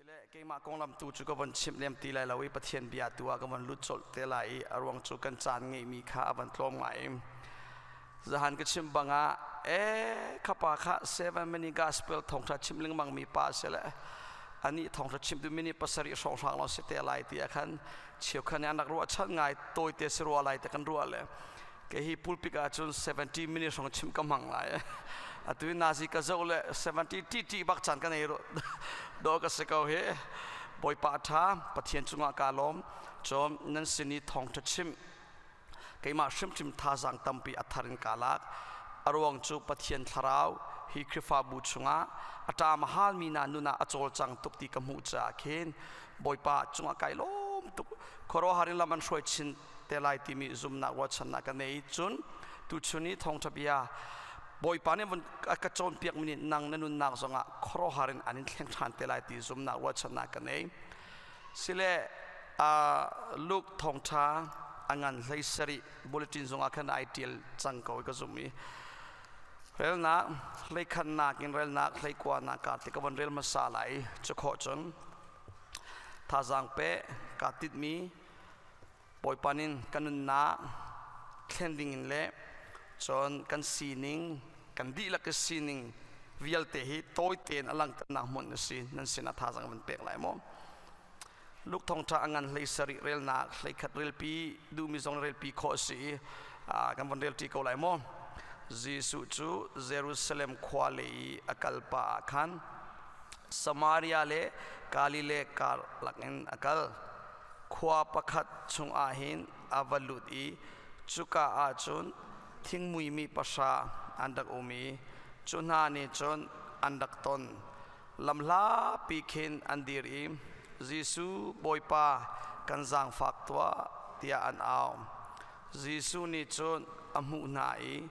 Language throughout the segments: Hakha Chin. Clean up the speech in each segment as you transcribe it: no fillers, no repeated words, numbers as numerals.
Sile keimah konglam tu cu ka von chimh lem ti lai lo i Pathian bia tu ah ka von lut colh te lai i a ruang cu kan caan ngeihmi kha a van tlawm ngai. Zahan ka chim bangah e khapa kha 7 minute gospel thawngtha chim lengmang mi pa sile ani thawngtha chim tu minute 7 hrawng hrang lo si te lai ti khan cheukhan an rak ruah chan ngai tawi te si rua lai te kan ruah le ke hi pulpit ah cun 70 minute hrawng chim ka hmang lai. Atu nazi ka zo le 70 ti ti bak chan ka nei ro do ka se ko he. Bawipa tha, Pathian cungah ka lawm. Chom nan sini thawngtha chim keimah hrimhrim thazaang tampi a thar in ka lak. A ruang cu Pathian thlarau hi Khrihfabu chungah a ṭam halmi na nun ah a cawlcang tuk ti ka hmuh caah khin Bawipa cungah kai lawm tuk. Khuaruahhar in lam an hruai chin te lai timi zumnak ruahchannak ka nei. Cun tuchun i thawngṭha bia Bawipa nih vun ka cawnpiak mi nih nang na nunnak zongah khuaruahhar in an in thleng ṭhan te lai ti zumnak ruahchannak ka nei. Sile Luke thawngṭha a ngan 17 bulletin zongah khan ai ṭial cang ko i ka zumh i relnak hleikhatnak in relnak hleikuanak ka ti ka von rel hmasa lai. Cu khawh cun thazaang pe ka titmi Bawipa nin kan nunnak thlen ding in le cun kan sining, kan dihlak i sining vialte hi tawi tein a langhternak hmun a si. Nan sinah thazaang van pek lai maw? Luke thawngṭha a ngan 17 relnak 11 relpi duhmi zong relpi khawh a si i kan von relṭi ko lai maw? Jesuh cu Jerusalem khua lei i a kal pah ah khan Samaria le Galilee karlak in a kal. Khua pakhat chungah hin a va lut i cuka ah cun thingmuimi pahra an rak um i cu hna nih cun an rak ton. Lamhlapi khin an dir i, "Jesuh, Bawipa, kan zaangfak tuah," tiah an au. Jesuh nih cun a hmuh hna i,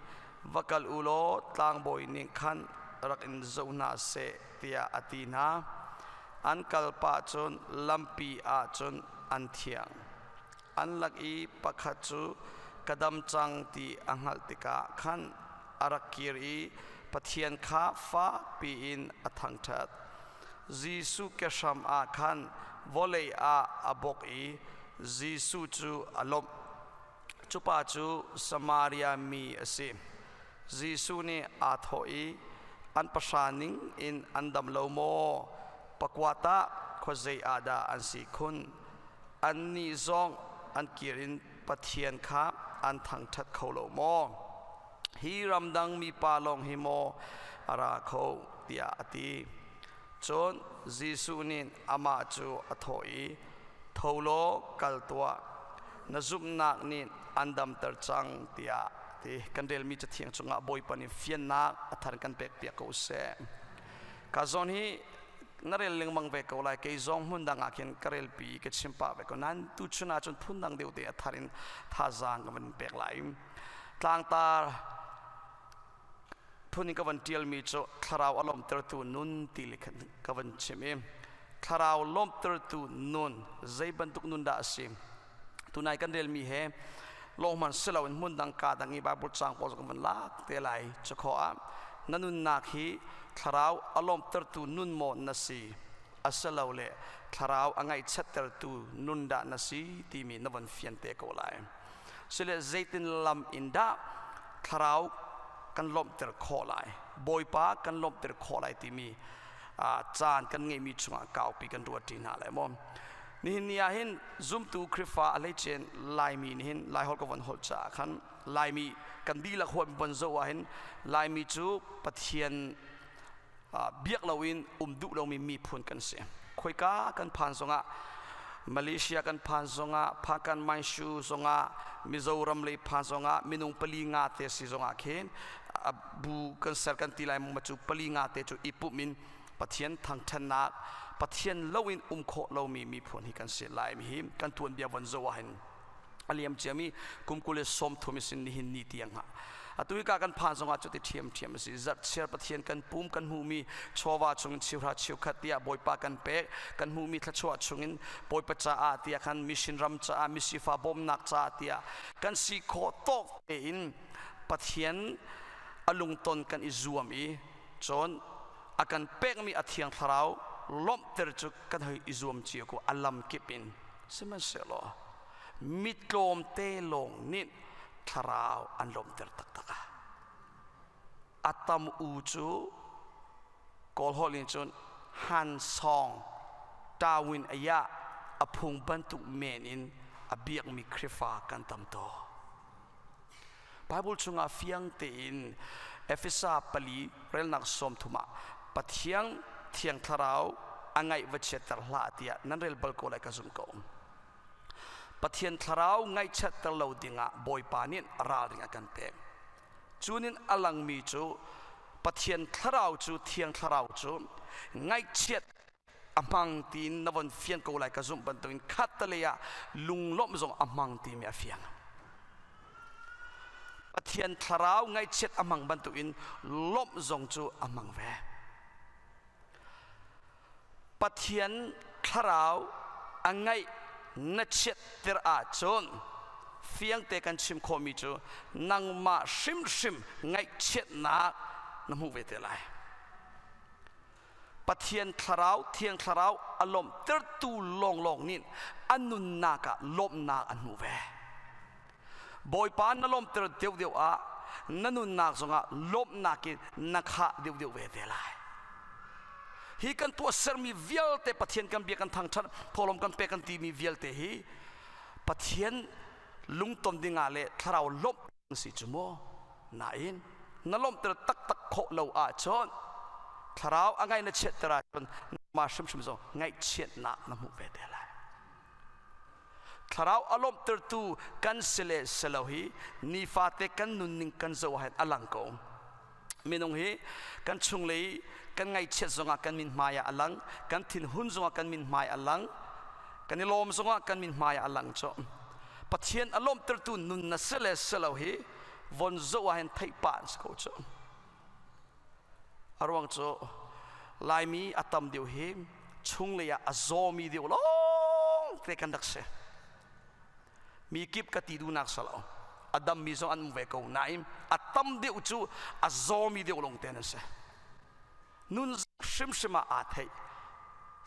"Va kal u law tlangbawi nih khan rak in zoh hna seh," tiah a ti hna. An kal pah cun lampi ah cun an thiang. An lak i pakhat cu ka dam cang ti a hngalh tikah khan a rak kir i Pathian kha fakpi in a thangṭhat. Jesuh kehram ah khan vawlei ah a bawk i Jesuh cu a lawmh. Cu pa cu Samaria mi a si. Jesuh nih aa thawh i, "An pahra ning in an dam lo maw? Pakua tah khuazei ah dah an si khun? Annih zong an kir in Pathian kha an thangṭhat kho lo maw? Hi ramdang mipa lawng hi maw a ra kho?" tiah a ti. Cun Jesuh nih amah cu a thawh i, "Tho law kal tuah, na zumhnak nih an damter cang," tiah ti. Kan relmi Cathiang cungah Bawipa nih fiannak a thar kan pekpiak ko seh. Ka zawn hi na rel lengmang ve ko lai. Kei zong hmun dang ah khin ka relpi, ka chim pah ve ko nain tuchun ah cun phun dang deuh te a thar in thazaang ka van pek lai. Tlangtar phun in ka van tialmi cu "Thlarau a lawmtertu nun" ti le ka van chim i thlarau lawmtertu nun zei bantuk nun dah a si? Tunai kan relmi he lawhman si loin hmun dang ka dang i Bible cang pawl kan van lak te lai. Cakho ah na nunnak hi thlarau a lawmtertu nun maw na si, asilole thlarau a ngaihchiattertu nun dah na si timi na von fian te ko lai. Sile zeitin lam in dah thlarau kan lawmhter khawh lai, Bawipa kan lawmhter khawh lai timi caan kan ngeihmi chungah kaupi kan ruat ṭi hna lai maw? Nihin ni ah hin zumtu Khrihfa, a hleice Laimi nih hin, Laiholh ka von holh caah khan Laimi kan dihlak huam von zoh ah hin, Laimi cu Pathian biak loin um duh lomi miphun kan si. Khoika kan phan zongah, Malaysia kan phan zongah, Phakan Manshu zongah, Mizoram lei phan zongah, minung pali nga te si zongah khin bu kan ser kan ti lai ma cu, pali nga te cu i pumh in Pathian thangṭhatnak, Pathian loin um khawh lomi miphun hi kan si. Laimi hi kan tuanbia von zoh ah hin a liam ciami kum 30 isin nihin ni tiang ha atu hi ka kan phan zongah cuti ṭhiamṭhiam a si. Zarhchiar Pathian kan pum, kan hmuhmi chawva chungin cheuhra cheukhat tiah Bawipa kan pek, kan hmuhmi thluachuah chungin Bawipa caah tiah khan, mission ram caah, misifa bawmnak caah tiah kan si khawh tawk tein Pathian a lungton kan i zuam i cun a kan pekmi a Thiang Thlarau lawmhter cu kan hei i zuam cio ko a lam kip in. Sihmanhsehlaw mi tlawmte lawng nih thlarau an lawmhter taktak ah. A tam u cu Kawl holh in cun Han Song Tawin ayah a phung bantuk men in a biakmi Khrifa kan tam to. Bible chungah fiang tein Efesa pali relnak 30 ah Pathian Thiang Thlarau a ngaih va chiatter hlah tiah nan rel bal ko lai ka zum ko. Pathian Thlarau ngaihchiatter lo dingah Bawipa nih ralring a kan pek. Cunin a langmi cu Pathian Thlarau cu Thiang Thlarau cu ngaihchiat a hmang tiin na von fian ko lai ka zumh bantukin khattelei ah lunglawmh zong a hmang timi a fiang. Pathian Thlarau ngaihchiat a hmang bantukin lawmh zong cu a hmang ve. Pathian thlarau a ngaih na chiatter ahcun fiangte kan chim khawhmi cu nangmah hrimhrim ngaihchiatnak na hmuh ve te lai. Pathian thlarau, thiang thlarau a lawmhtertu lawnglawng nih a nunnak ah lawmhnak an hmuh ve. Bawipa na lawmhter deuhdeuh ah na nunnak zongah lawmhnak in na khah deuhdeuh ve te lai. Hi kan tuahsermi vialte Pathian kan bia kan thangṭhat thawhlawm kan pek kan timi vialte hi Pathian lungton dingah le thlarau lawmh si cu mu. Nain na lawmhter taktak khawh lo ahcun thlarau a ngai na chiatter ahcun nangmah hrimhrim zong ngaihchiatnak na hmuh ve te lai. Thlarau a lawmhtertu kan si le si lo hi nifate kan nunning kan zoh ahhin a lang ko. Minung hi kan chunglei kan ngaihchiat zongah kan min hmai ah a lang, kan thinhun zongah kan min hmai a lang, kan i lawm zongah kan min hmai ah a lang cu. Pathian a lawmhtertu nun na si le si lo hi von zoh ahhin theih pah an si ko cu. A ruang cu Laimi a tam deuh hi chunglei ah a zawmi deuh lawng te kan rak si. Mi kip ka ti duhnak si lo. A dammi zong an um ve ko nain a tam deuh cu a zawmi deuh lawng te an si. Nun hrimhrim ah aa theih.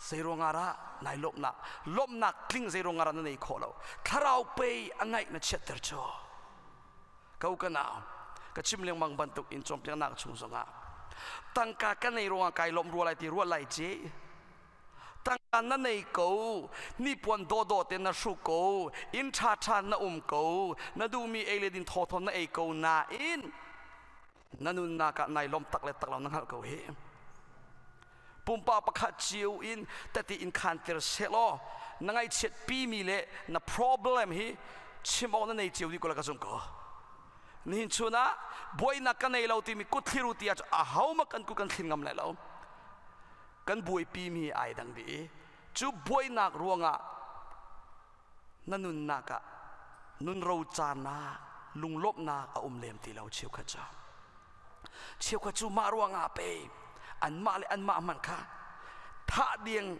Zeiruang ah dah nai lawmhnak lawmhnak tling zeiruang ah dah na nei khawh lo. Thlarau pei a ngaih na chiatter cu. Ko ka nau ka chim lengmang bantuk in cawnpiaknak chung zongah tangka ka nei ruangah kai lawmh rua lai ti ruah lai ci tangka na nei ko nipuan dawdawh te na hru ko inn ṭha ṭha na um ko na duhmi ei le din thawthaw na ei ko nain na nunnak ah nai lawm tak le tak lo na hngalh ko hi pumpak pakhat cio in tati in khan tir selaw na ngaihchiat pimi le na problem hi chim awk na nei cio dih ko la ka zum ko nihin chun ah buainak ka nei lo timi kut thliru ti ah a ho ma kan kut kan thlin ngam lai lo kan buaipi mi ai dang dih cu buainak ruangah na nunnak ah nun rocarnak lunglawmhnak a um lem ti lo cheukhat cu cheukhat cu mah ruangah pe anmah le anmah hmanh kha thah ding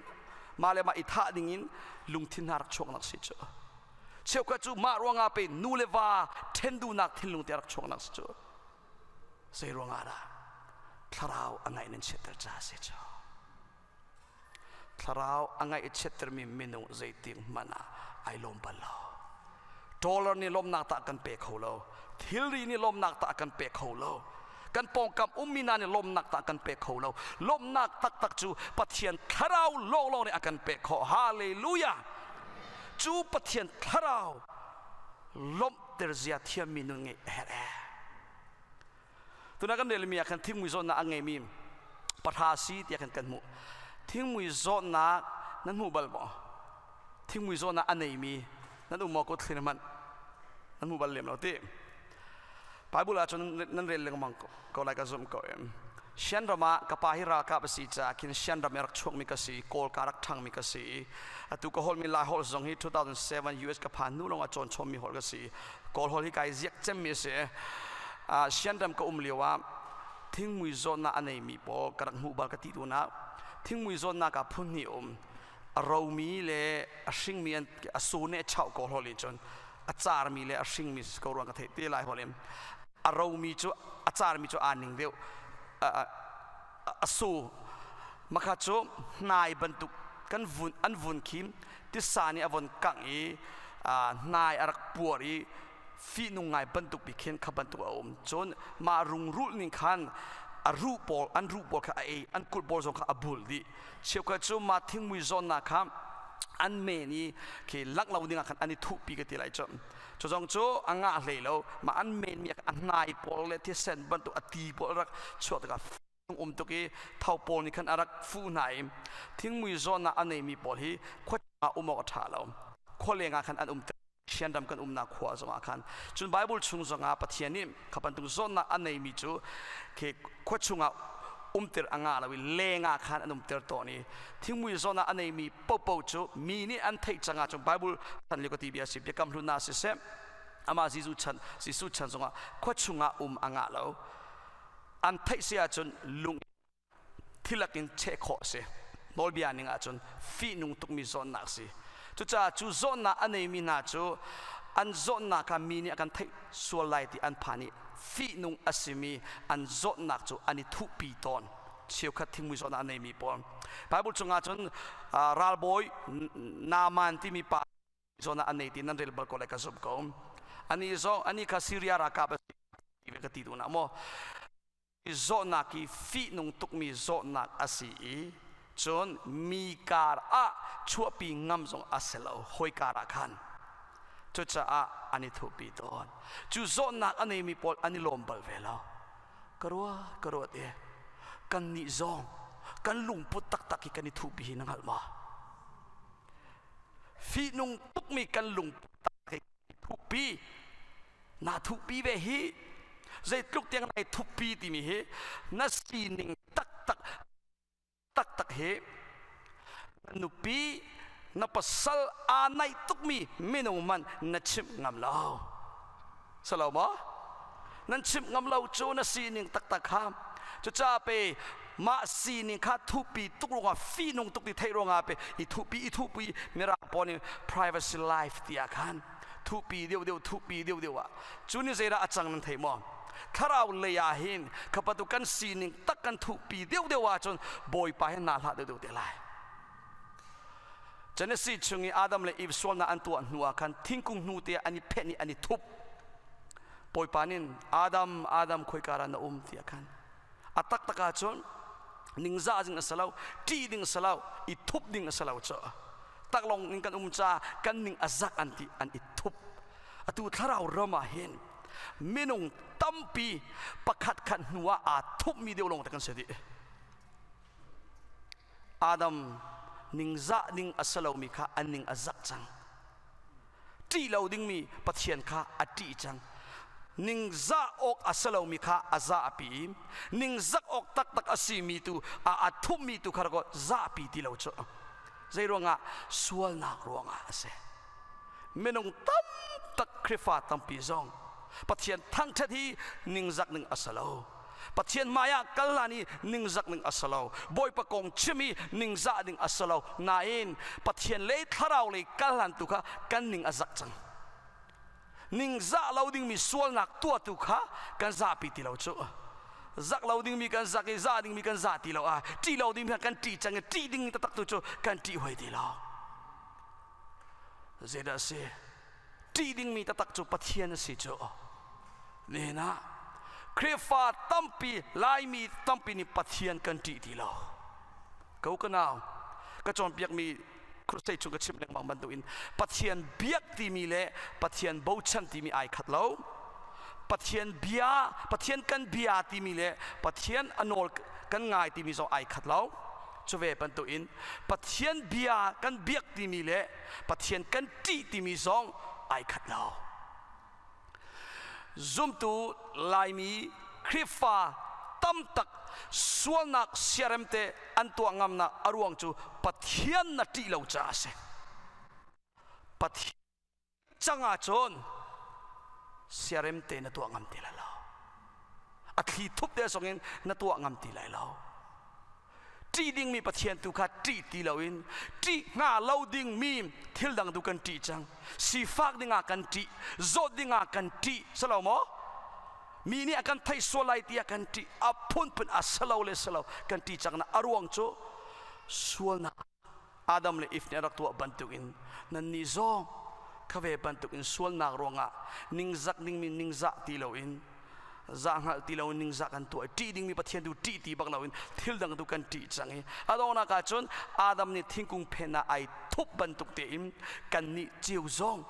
mah le mah i thah ding in lungthin hna rak chuaknak si cu cheukhat cu mah ruangah pe nu le va ṭhen duhnak thinlung te rak chuaknak si cu zei ruangah dah thlarau a ngaih nan chiatter ca si cu Thlarau a ngaihchiattermi minung zeitik hmanh ah ai lawm bal lo. Dollar nih lawmnak tah kan pe kho lo. Thilri nih lawmnak tah kan pe kho lo. Kan pawngkam ummi hna nih lawmnak tah kan pe kho lo. Lawmnak taktak cu Pathian thlarau lawnglawng nih a kan pek khawh. Hallelujah! Cu Pathian thlarau lawmhter zia thiammi nun ngeih a herh ee. Tuna kan relmi ah khan thingmui zawtnak a ngeimi pahra si tiah khan kan hmuh. Thingmui zawtnak nan hmu bal maw? Thingmui zawtnak a neimi nan um maw kut thlir hmanh nan hmu bal lem lo ti. Bible ah cun nan rel lengmang ko lai ka zumh ko em. Shan ram ah ka pa hi ralkap a si caah khin Shan ram i rak chuakmi ka si, Kawl ka rak ṭhangmi ka si. Atu ka holmi Lai holh zong hi 2007 US ka phan hnu lawng ah cawn chommi holh ka si. Kawl holh hi kai ziak cemmi a si. Shan ram ka um lio ah thingmui zawtnak a neimi pawl ka rak hmuh bal ka ti duhnak. Thingmui zawtnak ah phun hnih um. A romi le a hringmi an a su ne chau kawl holh in cun a carmi le a hringmi ko ruang ka theih te lai holh in a romi cu a carmi cu aa ning deuh a su. Makha cu hnai bantuk kan vun an vun khi tisa nih a von kangh i hnai a rak puar i fihnung ngai bantuk bi khin kha bantuk a um. Cun mah rungrul ning khan a ruh pawl an ruh pawl kha a ei, an kulh pawl zong kha a bul dih. Cheukhat cu mah thingmui zawnnak kha an men i khi langh lo ding ah khan an i thuhpi ka ti lai cu. Cu zong cu a ngah hlei lo. Mah an men mi a hnai pawl le thisen bantuk a ti pawl rak chuak tikah um tuk i tho pawl nih khan a rak fuh hna i thingmui zawnnak a neimi pawl hi khua ah um awk a ṭha lo. Khua leng ah khan an um Sianram kan umnak khua zongah khan. Cun Bible chung zongah Pathian nih kha bantuk zawnnak a neimi cu khi khua chungah umter a ngah lo i leng ah khan an umter tawn i thingmui zawnah a neimi popo cu mi nih an theih cang ahcun Bible chan lio ka ti bia si biakam hlun ah siseh amah Jesuh chan Jesuh chan zongah khua chungah um a ngah lo. An theih si ahcun lung thilak in cheh khawh a si. Nawlbia ning ahcun fihnung tukmi zawnnak a si. Cucaah cu zawnnak a neimi hna cu an zawnnak kha mi nih a kan theih sual lai ti an phan i fihnung a simi an zawtnak cu an i thuhpi tawn. Cheukhat thingmui zawtnak a neimi pawl. Bible chungah cun ralbawi Naaman timi pa zawnah a nei ti nan rel bal ko lai ka zumh ko. Ani zong ani kha Syria ralkap a si ka ti duh na maw? Zawtnak hi fihnung tukmi zawtnak a si i cun mi kar ah chuahpi ngam zong a si lo hawi kar ah khan. Cucaah an i thuhpi tawn. Cu zawtnak a neimi pawl an i lawm bal ve lo. Ka ruat ka ruat i kannih zong kan lungput taktak hi kan i thuhpi hi na hngalh maw? Fihnung tukmi kan lungput taktak hi thuhpi naa thuhpi ve hi. Zeitluk tiang nai thuppi timi hi na sining taktak taktak hi na nupi na pasal aa naih tukmi minung man na chimh ngam lo. Salo maw? Nan chimh ngam lo cu na sining taktak kha. Cucaah pe mah sining kha thupi tuk ruangah fihnung tuk ti theih ruangah pe i thupi i thupi mirang pawl nih privacy life tiah khan thupi deuh deuh thupi deuh deuh ah cu ni zeidah a cang nan thei maw? Thlarau lei ah hin khapatu kan sining tak kan thuhpi deuh deuh ahcun Bawipa hin naa hlah deuh deuh te lai. Genesis chung i Adam le Eve sualnak an tuah hnu ah khan thingkung hnu te an i phenh i an i thup. Bawipa nin Adam Adam khoika dah na um tiah khan a taktak ahcun ningzah ding a si lo, ṭih ding a si lo, i thup ding a si lo cu. Taklong in kan um caah kan ning a zak an ti an i thup. Atu thlarau ram ah hin minung tampi pakhat khat hnu ah aa thupmi deuh lawng te kan si dih. Adam ningzah ding a si lomi kha an ning a zak cang. Ṭih lo dingmi Pathian kha a ṭih cang. Ningzah awk a si lomi kha a zahpi i ningzak awk taktak a simi tu a a thupmi tu kha rak zahpi ti lo cu. Zei ruangah? Sualnak ruangah a si. Minung tamtak Khrihfa tampi zong Pathian thangṭhat hi ningzak ning a si lo. Pathian hmai ah kal hlan i ningzak ning a si lo. Bawipa kong chim i ningzah ding a si lo. Nain Pathian lei thlarau lei kal hlan tu kha kan ning a zak cang. Ningzah lo dingmi sualnak tuahtu kha kan zahpi ti lo cu. Zak lo dingmi kan zak i zah dingmi kan zah ti lo ah ṭih lo dingmi kan ṭih cang i ṭih ding taktak tu cu kan ṭih hoi ti lo. Zeidah a si? Ṭih dingmi taktak cu Pathian a si cu. Nihin ah Khrihfa tampi, Laimi tampi nih Pathian kan ṭih ti lo. Ko ka nau, ka cawnpiakmi crusade chung ka chimh lengmang bantukin Pathian biak timi le Pathian bochan timi ai khat lo. Pathian bia, Pathian kan bia timi le Pathian a nawl kan ngai timi zong ai khat lo. Cu ve bantukin Pathian bia kan biak timi le Pathian kan ṭih timi zong ai khat lo. Zumtu Laimi Khrihfa tamtak sualnak siaremte an tuah ngamnak a ruang cu Pathian na ṭih lo caah a si. Pathian cang ahcun siaremte na tuah ngam ti lai lo. A thli thup te zongin na tuah ngam ti lai lo. Ṭih dingmi Pathian tu kha ṭih ti loin ṭih hnga lo dingmi thil dang tu kan ṭih cang. Sifak dingah kan ṭih, zawt dingah kan ṭih, si lo maw? Mi nih a kan theih sual lai tiah kan ṭih, a phunphun a si lo le si lo kan ṭih cang na a ruang cu. Sualnak Adam le Eve nih a rak tuah bantukin nannih zong kha ve bantukin sualnak ruangah ningzak dingmi ningzah ti loin, zah hngalh ti loin ningzah kan tuah i ṭih dingmi Pathian tu ṭih ti bak loin thil dang tu kan ṭih cang i a donghnak ah cun Adam nih thingkung phen ah ai thup bantuk tein kannih cio zong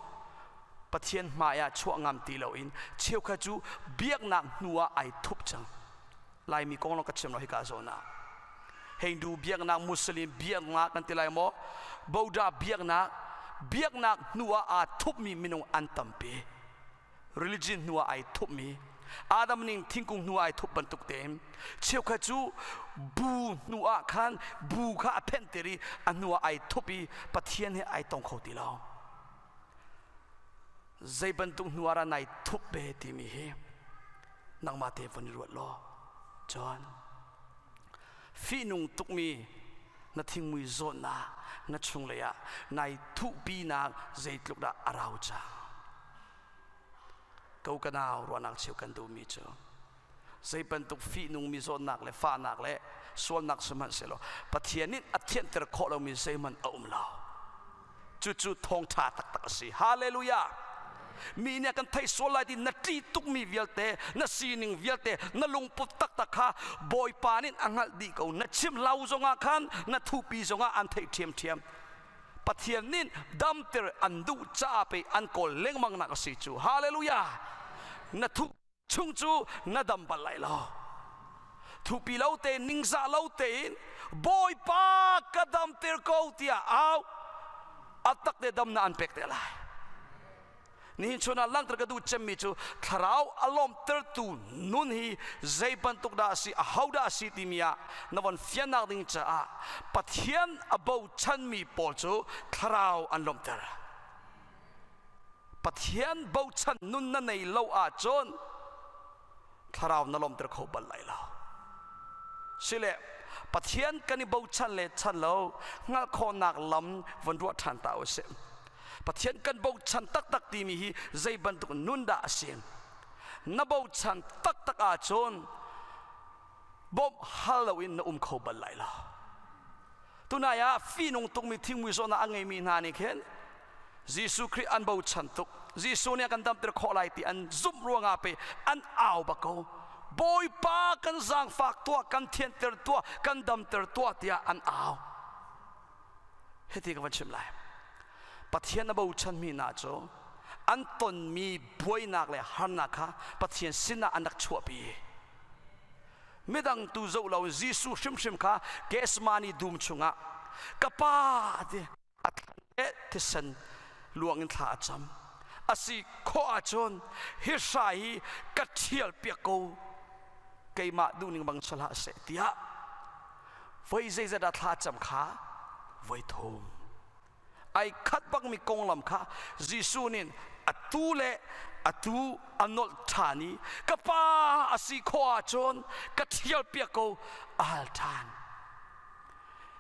Pathian hmai ah chuah ngam ti loin cheukhat cu biaknak hnu ah ai thup cang. Laimi kong lawng ka chim lo hika zawn ah. Hindu biaknak, Muslim biaknak kan ti lai maw, Buddha biaknak, biaknak hnu ah aa thupmi minung an tampi. Religion hnu ah ai thupmi, Adam ning thingkung hnu ah ai thup bantuk tein cheukhat cu bu hnu ah khan bu kha a phenhter i a hnu ah ai thup i Pathian he ai tong kho ti lo. Zei bantuk hnu ah dah nai thup ve timi hi nangmah te von i ruat law, cun fihnung tukmi na thingmui zawtnak na chunglei ah nai thuhpinak zeitluk dah a rau cang. Ko ka nau, ruahnak cheu kan duhmi cu zei bantuk fihnungmi zawtnak le fahnak le sualnak sihmanhsehlaw Pathian nih a thianter khawh lomi zeihmanh a um lo. Cucu thawngṭha taktak a si. Hallelujah! Mi nih kan theih sual lai ti na ṭih tukmi vialte, na sining vialte, na lungput taktak kha Bawipa nih a hngalh dih ko. Na chim lo zongah khan, na thupi zongah an theih ṭhiamṭhiam. Pathian nih damter an duh caah pei an kawl lengmang nak a si cu. Hallelujah! Na thup chung cu na dam bal lai lo. Thupi lo te, ningzah lo tein Bawipa ka damter ko tiah au, a tak te dam na an pek te lai. Nihin chun ah langhter ka duh cemmi cu thlarau a lawmtertu nun hi zei bantuk dah a si, aho dah a si timi ah na von fiannak ding caah Pathian a bochanmi pawl cu thlarau an lawmhter. Pathian bochan nun na nei lo ahcun thlarau na lawmter kho bal lai lo. Sile Pathian kan i bochan le chan lo hngalh khawhnak lam von ruah ṭhan ta usih. Pathian kan bochan taktak timi hi zei bantuk nun dah a si? Na bochan taktak ahcun bawmh hal loin na um kho bal lai lo. Tunai ah fihnung tukmi thingmui zawtnak a ngeimi hna nih khin Jesuh Khrih an bochan tuk. Jesuh nih a kan damter khawh lai ti an zumh ruangah pe an au bak ko. Bawipa kan zaangfak tuah, kan thianter tuah, kan damter tuah tiah an au. Hiti ka van chim lai. Pathian a bochanmi hna cu an tonmi buainak le harnak kha Pathian sinah an rak chuahpi. Midang tu zoh lo in Jesuh hrimhrim kha Gethsemane dum chungah ka pa ti a thlan le thisen luang in thla a cam. A si khawh ahcun hi hrai hi ka ṭhial piak ko, keimah duhning bang si hlah seh tiah voi zeizat ah thla cam kha voi thum. Ai khat bakmi konglam kha Jesuh nih atu le atu a nolh ṭhan i ka pa, a si khawh ahcun ka ṭhial piak ko a hal ṭhan.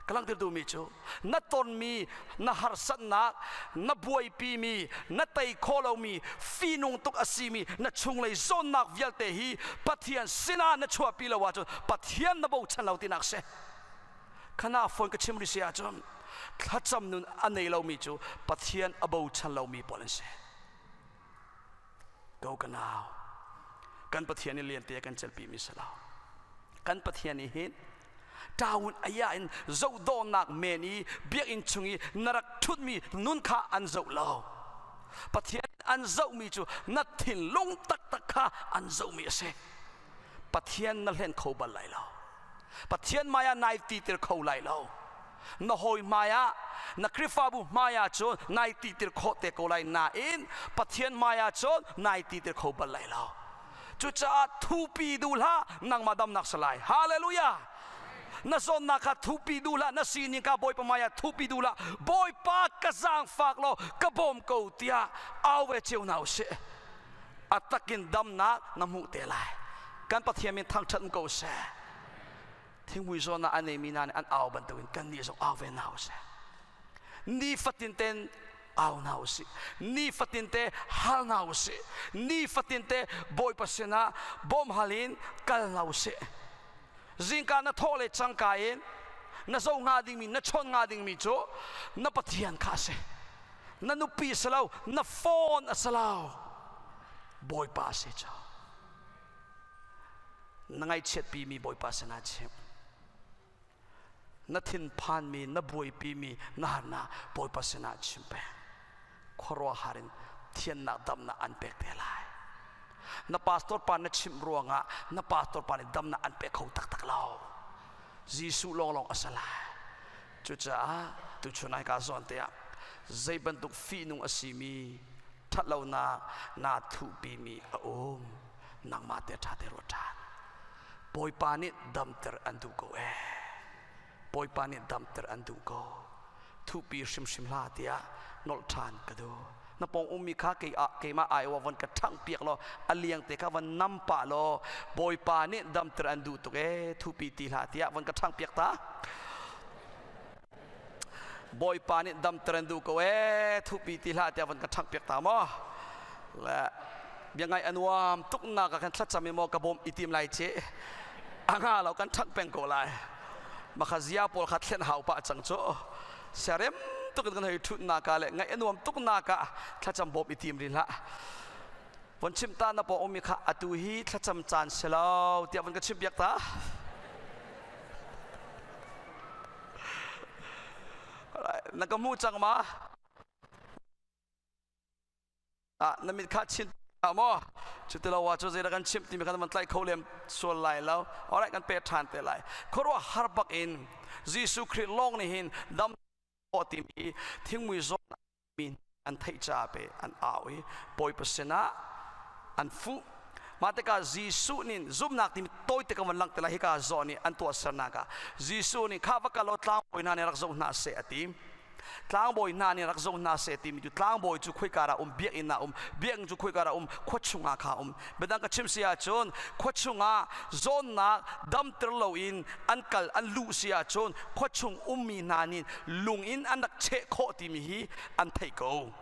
Ka langhter duhmi cu na tonmi na harsatnak, na buaipimi, na tei khawh lomi, fihnung tuk a simi na chunglei zawnnak vialte hi Pathian sinah na chuahpi lo ahcun Pathian na bochan lo tinak si. Khana phone ka chim rih si ahcun thlacam nun a nei lomi cu Pathian a bochan lomi pawl an si. Ko ka nau, kan Pathian i liante kan celpi mi si lo. Kan Pathian i hin ṭawun aya in zohdawhnak men i biakinn chung i na rak ṭhutmi nun kha an zoh lo. Pathian an zohmi cu na thinlung taktak kha an zohmi a si. Pathian na hlen kho bal lai lo. Pathian hmai ah nai titir kho lai lo. Na hawi hmai ah, na Khrihfabu hmai ah cun nai titir khawh te ko lai nain Pathian hmai ah cun nai titir kho bal lai lo. Cucaah thupi duh hlah, nangmah damnak si lai. Hallelujah! Na zawnnak kha thupi duh hlah, na sining kha Bawipa hmai ah thupi duh hlah. Bawipa ka zaangfak law ka bawm ko tiah au ve cio hna usih. A takin damnak na hmuh te lai. Kan Pathian min thangṭhat ko seh. Thingmui zawn ah a neimi hna nih an au bantukin kannih zong au ve hna usih. Nifatin ten au hna usih. Nifatin te hal hna usih. Nifatin te Bawipa sinah bawm hal in kal hna usih. Zingka na thawh le cangka in Na zo hnga dingmi, na chawn hnga dingmi cu na Pathian kha a si. Na nupi a si lo, na phone a si lo. Bawipa a si cu. Na ngaihchiatpimi Bawipa sinah chim. Na thinphanmi, na buaipimi, na harnak Bawipa sinah chim peng. Khuaruahhar in thiannak damnak an pek te lai. Na pastor pa na chimh ruangah na pastor pa nih damnak an pe kho taktak lo. Jesuh lawnglawng a si lai. Cucaah tuchun ai ka zawn te ah zei bantuk fihnung a simi ṭhatlonak naa thuhpimi a um. Nangmah te ṭha te ruat ṭhan. Bawipa nih damter an duh ko ee. Bawipa nih damter an duh ko. Thuhpi hrimhrim hlah tiah nolh ṭhan ka duh. Na pawng ummi kha kei ah keimah aiawh von ka ṭhangh piak law a liang te kha von nam pah law Bawipa nih damter an duh tuk ee thuhpi ti hlah tiah von ka ṭhangh piak ta. Bawipa nih damter an duh ko ee thuhpi ti hlah tiah von ka ṭhangh piak ta maw. Le bia ngaih a nuam tuk nak ah khan thlacam i maw ka bawmh i tim lai ci a nga lo kan ṭhangh peng ko lai. Makha zia pawl kha thlen hau pah cang cu. Siarem tuk in kan hei ṭhutnak ah le ngaih a nuam tuk nak ah thlacam bawmh i tim rih hlah. Von chim ta na paw ummi kha atu hi thlacam caan si lo tiah von ka chim piak ta. Na ka hmu cang ma? Ah, na mit kha chin maw? Cutilo wa cu zeidah kan chimh timi kha man tlaih kho lem sual lai lo. Alright, kan pe ṭhan te lai. Khuaruah har bak in Jesuh Khrih lawng nih hin dam timi thingmui zawn mi an theih ca pe an au i Bawipa sinah an fuh. Mah tikah Jesuh nih zumhnak timi tawi te ka van langhter lai hika zawn i an tuahsernak ah Jesuh nih kha va kal law tlangbawi hna nih rak zoh hna seh a ti. Tlangbawi hna nih rak zoh hna seh timi cu tlangbawi cu khoika dah um biakinn ah um biakinn cu khoika dah um khua chungah kha um biadang ka chim si ahcun khua chungah zawnnak damter loin an kal an luh si ahcun khua chung ummi hna nih lung in an rak cheh khawh timi hi an theih ko.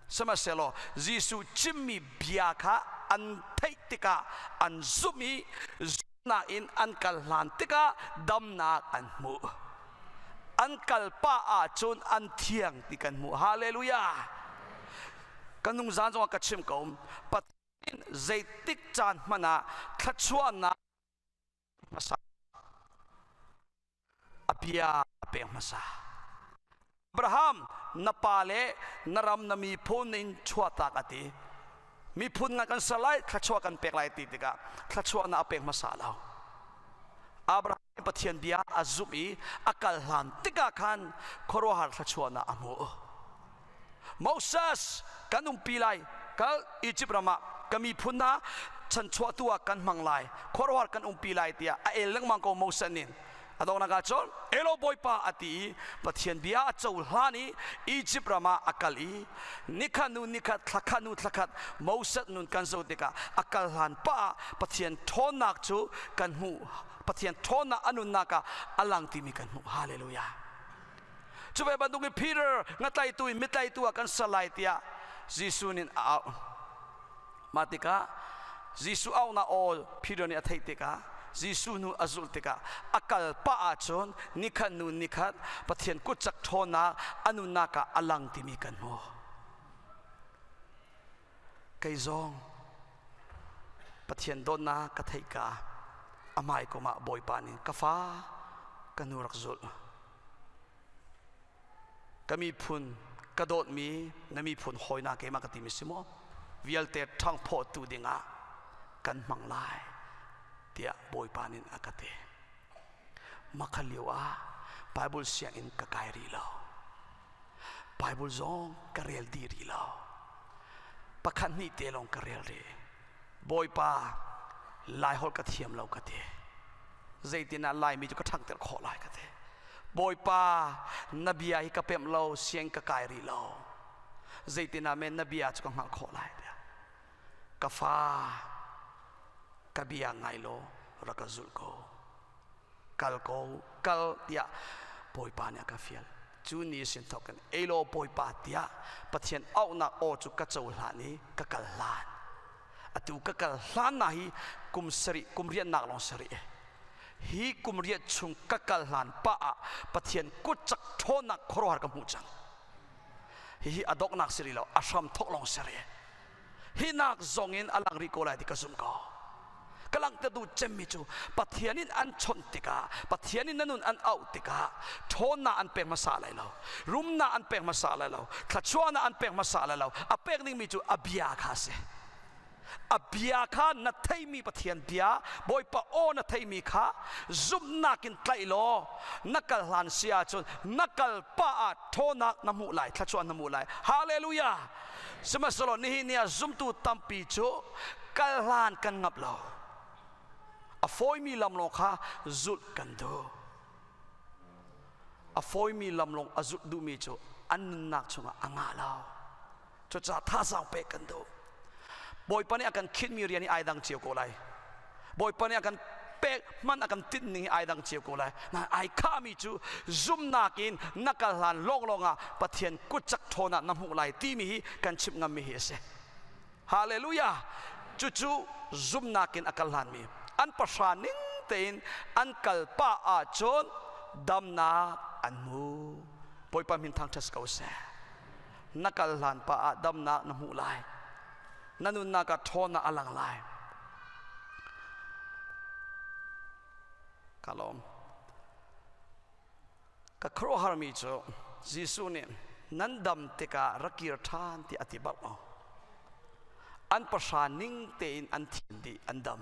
Sihmanhsehlaw Jesuh chimmi bia kha an theih tikah an zumh i zumhnak in an kal hlan tikah damnak an hmuh. An kal pah ahcun an thiang ti kan hmuh. Hallelujah! Ka nungzan zongah ka chim ko. Pathian zeitik caan hmanh ah thluachuahnak hmasa a bia a pek hmasa. Abraham na pa le na ram na miphun in chuahtak a ti. Miphun ngan kan ser lai, thluachuah kan pek lai ti tikah thluachuahnak a pek hmasa lo. Abraham Pathian bia a zumh i a kal hlan tikah khan khuaruahhar thluachuahnak a hmu. Moses kan umpi lai kal Egypt ram ah ka miphun hna chanchuahtu ah kan hmang lai khuaruahhar kan umpi lai tiah a el lengmang ko Moses nih a donghnak ah cun elo bawipa a ti i Pathian bia a cohlan i Egypt ram ah a kal i nikhat hnu nikhat thlakhat hnu thlakhat Moses nun kan zoh tikah a kal hlan pa ah Pathian ṭhawnnak cu kan hmuh Pathian ṭhawnnak a nunnak ah a lang timi kan hmuh hallelujah Cu ve bantuk in Peter ngatlaitu in mitlaitu ah kan ser lai tiah Jesuh nih a auh. Mah tikah Jesuh auhnak aw Peter nih a theih tikah Jesuh hnu a zulh tikah a kal pah ahcun nikhat hnu nikhat Pathian kutcak ṭhawnnak a nunnak ah a lang timi kan hmuh. Kei zong Pathian dawtnak ka theih ka a hmai kum ah Bawipa nih ka fa ka hnu rak zulh. Ka miphun ka dawtmi na miphun hawina keimah ka timi si maw vialte ṭhangphawhtu dingah kan hmang lai tiah Bawipa nih a ka ti. Makha lio ah Bible sianginn ka kai rih lo. Bible zong ka rel dih rih lo. Pakhat hnih te lawng ka rel rih. Bawipa, Laiholh ka thiam lo ka ti. Zeitin ah Laimi cu ka ṭhangter khawh lai ka ti. Bawipa, na bia hi ka pemh lo, siang ka kai rih lo. Zeitin ah men na bia cu ka hngalh khawh lai tiah. Ka fa, ka bia ngai law rak ka zulh ko. Kal ko, kal tiah Bawipa nih a ka fial. Cu ni sin thawk in elaw Bawipa tiah Pathian auhnak aw cu ka cohlan i ka kal hlan. Atu ka kal hlan na hi kum sarih, kum riannak lawng sarih. Hi kum riat chung ka kal hlan pa ah Pathian kut cak ṭhawnnak khuaruahhar ka hmuh cang. Hihi a donghnak si rih lo, a hram thawk lawng si rih. Hi nak zong in a lang rih ko lai ti ka zumh ko. Ka langhter duh cemmi cu Pathian in an chawnh tikah, Pathian in na nun an auh tikah ṭhawnnak an pek hmasa lai lo, rumnak an pek hmasa lai lo, thluachuahnak an pek hmasa lai lo. A pek dingmi cu a bia kha a si. A bia kha na theimi Pathian bia, Bawipa aw na theimi kha zumhnak in tlaih law na kal hlan si ahcun na kal pah ah ṭhawnnak na hmuh lai, thluachuah na hmuh lai. Hallelujah! Sihmanhsehlaw nihin ni ah zumtu tampi cu kal hlan kan ngap lo. A fawimi lam lawng kha zulh kan duh. A fawimi lam lawng a zulh duhmi cu an nunnak chungah a ngah lo. Cucaah thazaang pek kan duh. Bawipa nih a kan khinhmi rian hi ai dang cio ko lai. Bawipa nih a kan pek hman a kan tinh ning hi ai dang cio ko lai. Na ai khahmi cu zumhnak in na kal hlan lawnglawng ah Pathian kutcak ṭhawn ah na hmuh lai timi hi kan chimh ngammi hi a si. Hallelujah! Cucu zumhnak in a kal hlanmi an pahra ning tein an kal pah ahcun damnak an hmu. Bawipa min thangṭhat ko seh. Na kal hlan pah ah damnak na hmuh lai. Na nunnak ah ṭhawnnak a lang lai. Ka lawm. Ka khuaruahharmi cu Jesuh nih nan dam tikah rak kir ṭhan ti a ti bak lo. An pahra ning tein an thin dih, an dam.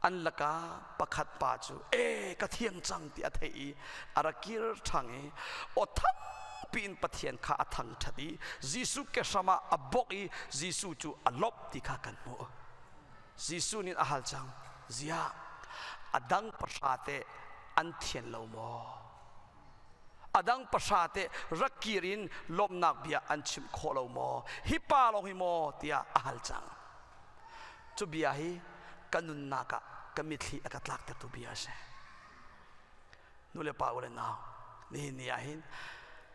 An lakah pakhat pa cu e ka thiang cang ti a theih i a rak kir ṭhang i aw thangpi in Pathian kha a thangṭhat i Jesuh kehram ah a bawk i Jesuh cu a lawmh ti kha kan hmuh. Jesuh nih a hal cang, ziah a dang pahra teh an thian lo maw? A dang pahra teh rak kir in lawmhnak bia an chimh khawh lo maw? Hi pa lawng hi maw? tiah a hal cang. Cu bia hi ka nunnak ah ka mitthli a ka tlaktertu bia a si. Nu le pa u le nau, nihin ni ah hin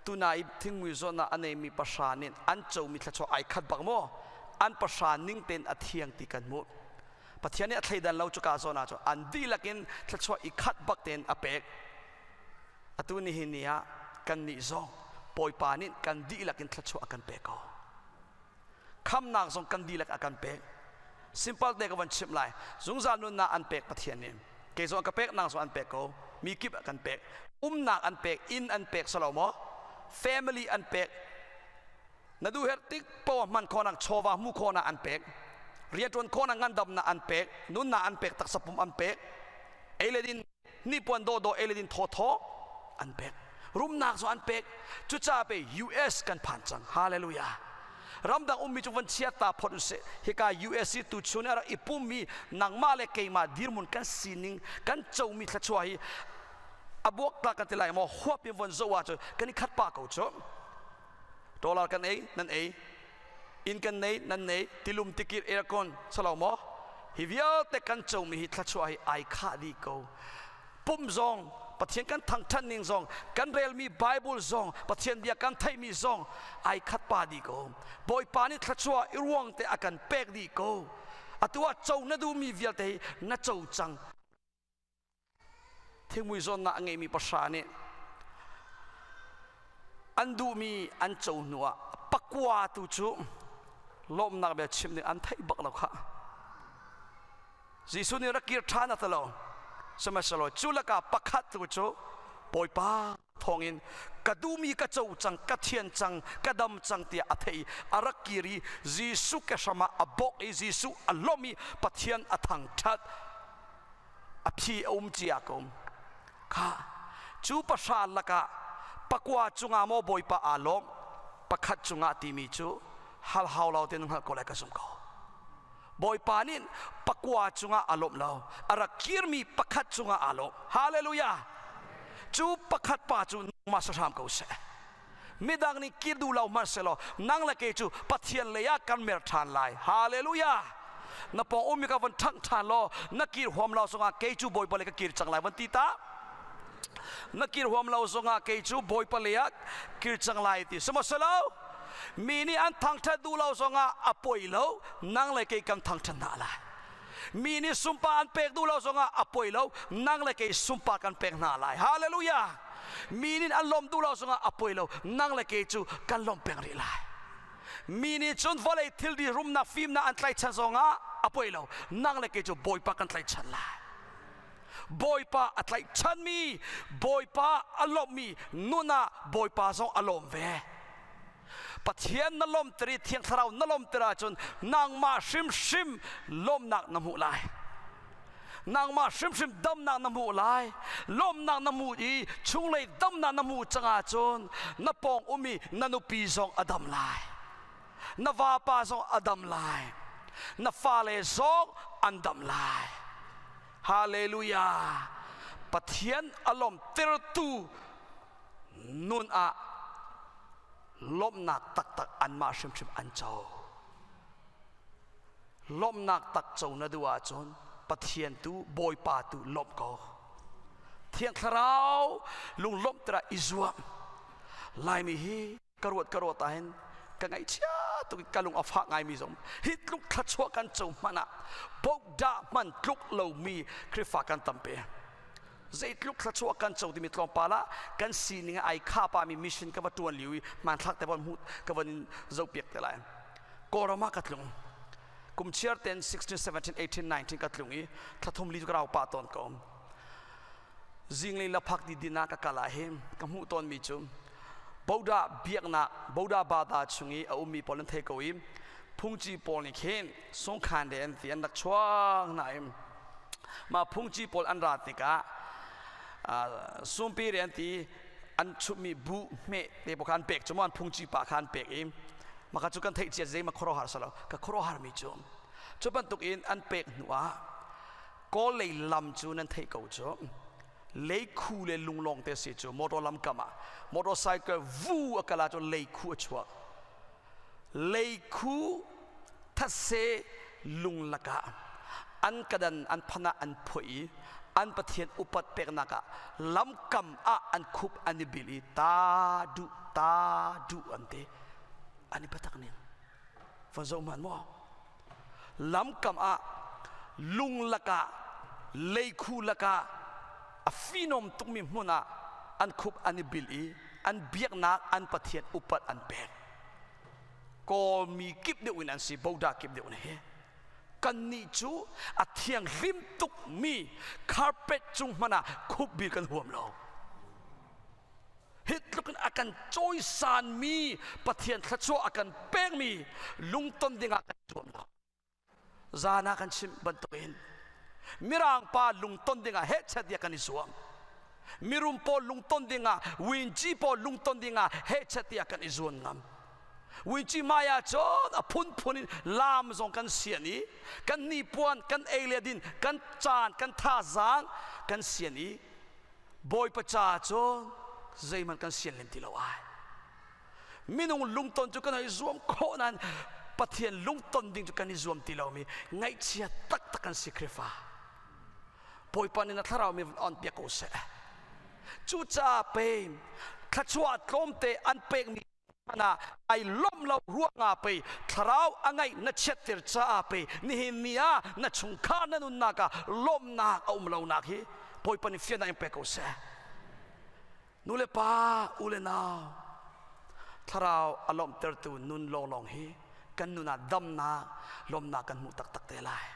tuna i thingmui zawn ah a neimi pahra nih an comi thluachuah ai khat bak maw? An pahra ning tein a thiang ti kan hmuh. Pathian nih a thleidan lo cuka zawn ah cun an dihlak in thluachuah i khat bak tein a pek. Atu nihin ni ah kannih zong Bawipa nih kan dihlak in thluachuah a kan pek ko. Khamnak zong kan dihlak a kan pek. Simple te ka van chimh lai. Zungzal nunnak an pek Pathian nih. Kei zong ka pek, nang zong an pek ko. Mi kip a kan pek. Umnak an pek, inn an pek salo maw? Family an pek. Na duh her tik poah hman khawhnak chawva hmu khawhnak an pek. Rianṭuan khawhnak ngandamnak an pek. Nunnak an pek, taksa pum an pek. Ei le din hnipuan dawhdawh ei le din thawthaw an pek. Rumnak zong an pek. Cucaah pe US kan phan cang. Hallelujah. Ramdang ummi cu van chiat ta phot usih. Hika US i tuchun a rak i pummi nangmah le keimah dirhmun kan sining kan comi thluachuah hi a buaktlak kan ti lai maw huap in von zoh ahcun kan i khat pah ko cu. Dollar kan ei, nan ei. Inn kan nei, nan nei. Tilum tikir aircon salo maw? Hi vialte kan comi hi thluachuah hi ai khah dih ko. Pum zong Pathian kan thangṭhat ning zong kan relmi Bible zong Pathian bia kan theihmi zong ai khat pa dih ko. Bawipa nih thluachuah i ruang te a kan pek dih ko. Atu ah co na duhmi vialte hi na co cang. Thingmui zawnnak a ngeimi pahra nih an duhmi an co hnuah pakua tu cu lawmhnak bia chim ding an theih bak lo khah. Jesuh nih rak kir ṭhan a ti lo. Sihmanhsehlaw cu lakah pakhat tu cu Bawipa thawngin ka duhmi ka co cang, ka thian cang, ka dam cang tiah a theih i a rak kir i Jesuh ke hram ah a bawk i Jesuh a lawmh i Pathian a thangṭhat. A phi a um cia ko. Kha cu pahra lakah pakua cungah maw Bawipa aa lawm, pakhat cungah timi cu hal hau lo tein hngalh ko lai ka zumh ko. Bawipa nih pakua cungah aa lawmh lo, a rak kirmi pakhat cungah aa lawm. Hallelujah! Cu pakhat pa cu nangmah si hram ko seh. Midang nih kir duh lo hmanh sehlaw nang le kei cu Pathian lei ah kan mer ṭhan lai. Hallelujah! Na pawng ummi ka von ṭhangh ṭhan law na kir huam lo zongah kei cu Bawipa lei ka kir cang lai van ti ta. Na kir huam lo zongah kei cu Bawipa lei ah kir cang lai ti. Sihmanhsehlaw mi nih an thangṭhat duh lo zongah a poi lo, nang le kei kan thangṭhat hna lai. Mi nih sumpa an pek duh lo zongah a poi lo, nang le kei sumpa kan pek hna lai. Hallelujah! Mi nih an lawmh duh lo zongah a poi lo, nang le kei cu kan lawmh peng rih lai. Mi nih cun vawlei thilri rumnak fimnak an tlaichan zongah a poi lo, nang le kei cu Bawipa kan tlaichan lai. Bawipa a tlaihchanmi, Bawipa a lawmhmi nun ah Bawipa zong a lawm ve. Pathian na lawmter i Thiang Thlarau na lawmter ahcun nangmah hrimhrim lawmnak na hmuh lai. Nangmah hrimhrim damnak na hmuh lai. Lawmnak na hmuh i chunglei damnak na hmuh cang ahcun na pawng um i na nupi zong a dam lai. Na vapa zong a dam lai. Na fale zong an dam lai. Hallelujah! Pathian a lawmtertu nun ah lawmhnak taktak anmah hrimhrim an co. Lawmhnak tak co na duh ahcun Pathian tu Bawipa tu lawmh ko. Thiang Thlarau lunglawmhter ah i zuam. Laimi hi ka ruat ka ruat ahhin ka ngaihchia tuk i ka lung a fah ngaimi zong hi tluk thluachuah kan co hmanh ah bokdah hman tluk lomi Khrihfa kan tampi. Zeitluk thluachuah kan co timi tlawmpal ah kan sining ai kha pami mission ka va tuan lio i hmanthlak te von hmuh ka von in zohpiak te lai. Kawlram ah ka tlung. Kum chiar ten 16, 17, 18, 19 ka tlung i thlathum li cu ka rau pah tawn ko. Zinglei laphak di din ah ka kal ah hin ka hmuh tawnmi cu Boda biaknak Boda bada chung i a ummi pawl an thei ko i phungci pawl nih khin sungkhan de an ti an rak chuak na i mah phungci pawl an ra tikah sumpi re an ti an chummi bu hme te pawl kha an pek cu an phungci pa kha an pek i maka cu kan theih cia zei ma khuaruahhar salo ka khuaruahhar mi cu cu bantuk in an pek hnu ah kawl lei lam cu nan theih ko cu leikhu le lunglawng te si cu motor lam kam ah motorcycle vu a kal ah cun leikhu a chuak leikhu thase lung lakah an kadan an phanah an phoih i an pathian upat peknak ah lamkam ah an khup an i bil i ta duh ta duh an ti an i patak ning va zoh hmanh maw lamkam ah lung lakah leikhu lakah a finom tukmi hmun ah an khup an i bil i an biaknak an pathian upat an pek Kawlmi kip deuh in an si boda kip deuh in hi kannih cu a thianghlim tukmi carpet cung hmanh ah khupbil kan huam lo hi tluk in a kan cawisanmi Pathian thluachuah a kan pekmi lungton dingah kan zuam lo zan ah kan chimh bantukin mirang pa lungton dingah hehchet tiah kan i zuam mirum pawl lungton dingah winci pawl lungton dingah hehchet tiah kan i zuan ngam winci hmai ah cun a phunphun in laam zong kan sian i kan hnipuan kan ei le din kan caan kan thazaang kan sian i bawipa ca cun zeihmanh kan sian lem ti lo ai minung lungton cu kan i zuam khawh nain Pathian lungton ding cu kan i zuam ti lomi ngaihchia taktak kan si Khrihfa Bawipa nih na thlarau mi on piak ko seh cucaah pe thluachuah tlawmte an pekmi ah ai lawmh lo ruangah pei thlarau a ngaih na chiatter caah pei nihin ni ah na chungkhar na nunnak ah lawmhnak a um lonak hi Bawipa nih fiannak in pe ko seh Nu le pa, u le nau, thlarau a lawmhtertu nun lawnglawng hi kan nun ah damnak, lawmhnak kan hmuh taktak te lai.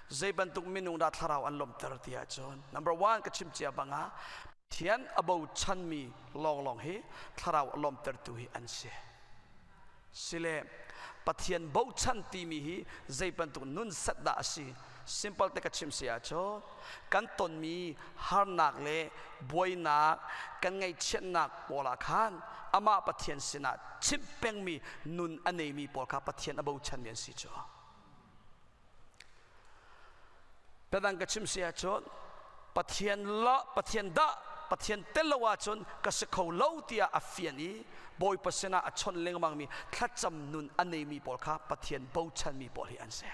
Zei bantuk minung dah thlarau an lawmhter ti ahcun number one ka chim cia bang ah Pathian a bochanmi lawnglawng hi thlarau a lawmhtertu hi an si. Sile Pathian bochan timi hi zei bantuk nun set dah a si? Simple te ka chim si ahcun kan tonmi harnak le buainak kan ngaihchiatnak pawl ah khan amah Pathian sinah chimh pengmi nun a neimi pawl kha Pathian a bochanmi an si cu. Biadang ka chim si ahcun Pathian la Pathian dah Pathian tel lo ahcun ka si kho lo tiah a fian i Bawipa sinah a chawnh lengmangmi thlacam nun a neimi pawl kha Pathian bochanmi pawl hi an si.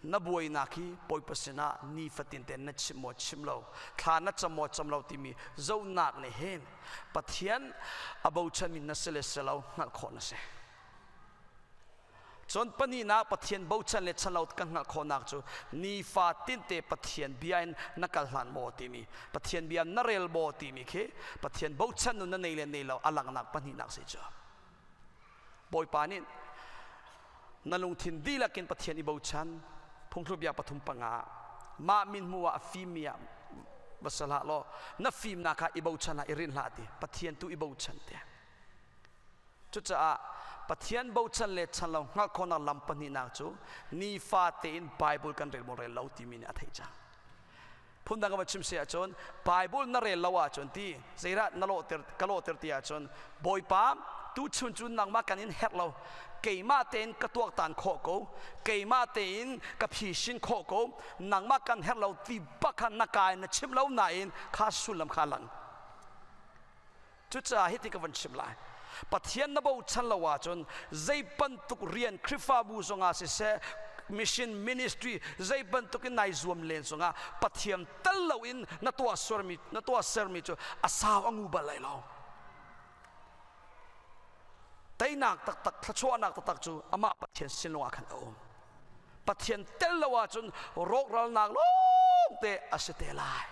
Na buainak hi Bawipa sinah nifatin tein na chim maw chim lo, thla na cam maw cam lo timi zohnak nih hin Pathian a bochanmi na si le si lo hngalh khawh na si. Cun pahnihnak Pathian bochan le chan lo kan hngalh khawhnak cu nifa tinte Pathian bia in na kal hlan maw timi, Pathian bia na rel maw timi khi Pathian bochan nun na nei le nei lo a langhnak pahnihnak si cu. Bawipa nih na lungthin dihlak in Pathian i bochan phungthluk bia 3:5 mah min hmu ah a fimmi ah va sal hlah law na fimnak kha i bochan hlah i rinh hlah ti Pathian tu i bochan te. Cucaah Pathian bochan le chan lo hngalh khawhnak lam pahnihnak cu nifa tein Bible kan rel maw rel lo timi nih a theih cang. Phundang ka van chim si ahcun Bible na rel lo ahcun ti zeidah na lawhter ka lawhter ti ahcun Bawipa tuchun cu nangmah kan in herh lo keimah tein ka tuaktan khawh ko keimah tein ka phisin khawh ko nangmah kan herh lo ti bak kha na ka in na chim lo nain kha sullam kha lang. Cucaah hiti ka van chim lai. Pathian na bochan lo ahcun zei bantuk rian Khrihfabu zongah siseh, mission ministry zei bantuk in nai zuam len zongah Pathian tel loin na tuah sermi na tuah sermi cu a sau a ngu bal lai lo. Teinak taktak thluachuahnak taktak cu amah Pathian sin lawngah khan a um. Pathian tel lo ahcun rawkralnak lawngte a si te lai.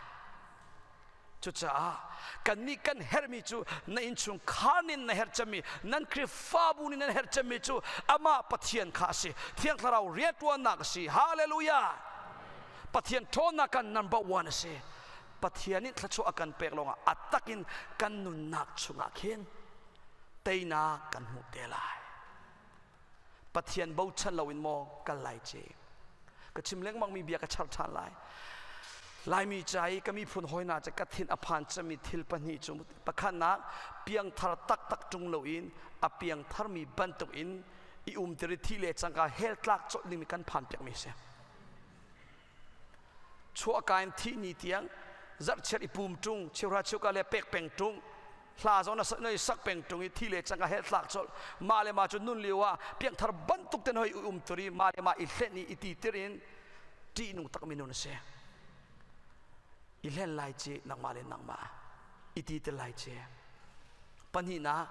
Cucaah kannih kan herhmi cu na innchungkhar nih na herh cemmi, nan Khrihfabu nih nan herh cemmi cu amah Pathian kha a si. Thiang Thlarau rianṭuannak a si. Hallelujah! Pathian ṭhawnnak kan number one a si. Pathian nih thluachuah a kan pek lawngah a takin kan nunnak chungah khin teinak kan hmuh te lai. Pathian bochan loin maw kal lai ce? Ka chim lengmangmi bia ka char ṭhan lai. Laimi ca i ka miphun hawi hna cu ka thin a phan cemmi thil pahnih cu pakhatnak piangthar taktak ṭung loin a piangtharmi bantukin i umter i thih le cangka hell tlak colh dingmi kan phan piakmi a si. Chuahka in thih ni tiang zarhchiat i pum ṭung, cheuhra cheuka le pek peng ṭung, hla zong na i sak peng ṭung i thi le cang a hel tlak colh. Mah le mah cu nun lio ah piangthar bantuk ten hoi um tur i mah le mah i hlen i i titir in ṭihnung takmi nun a si. I hlen lai ci nangmah le nangmah i titir lai ci. Pahnihnak,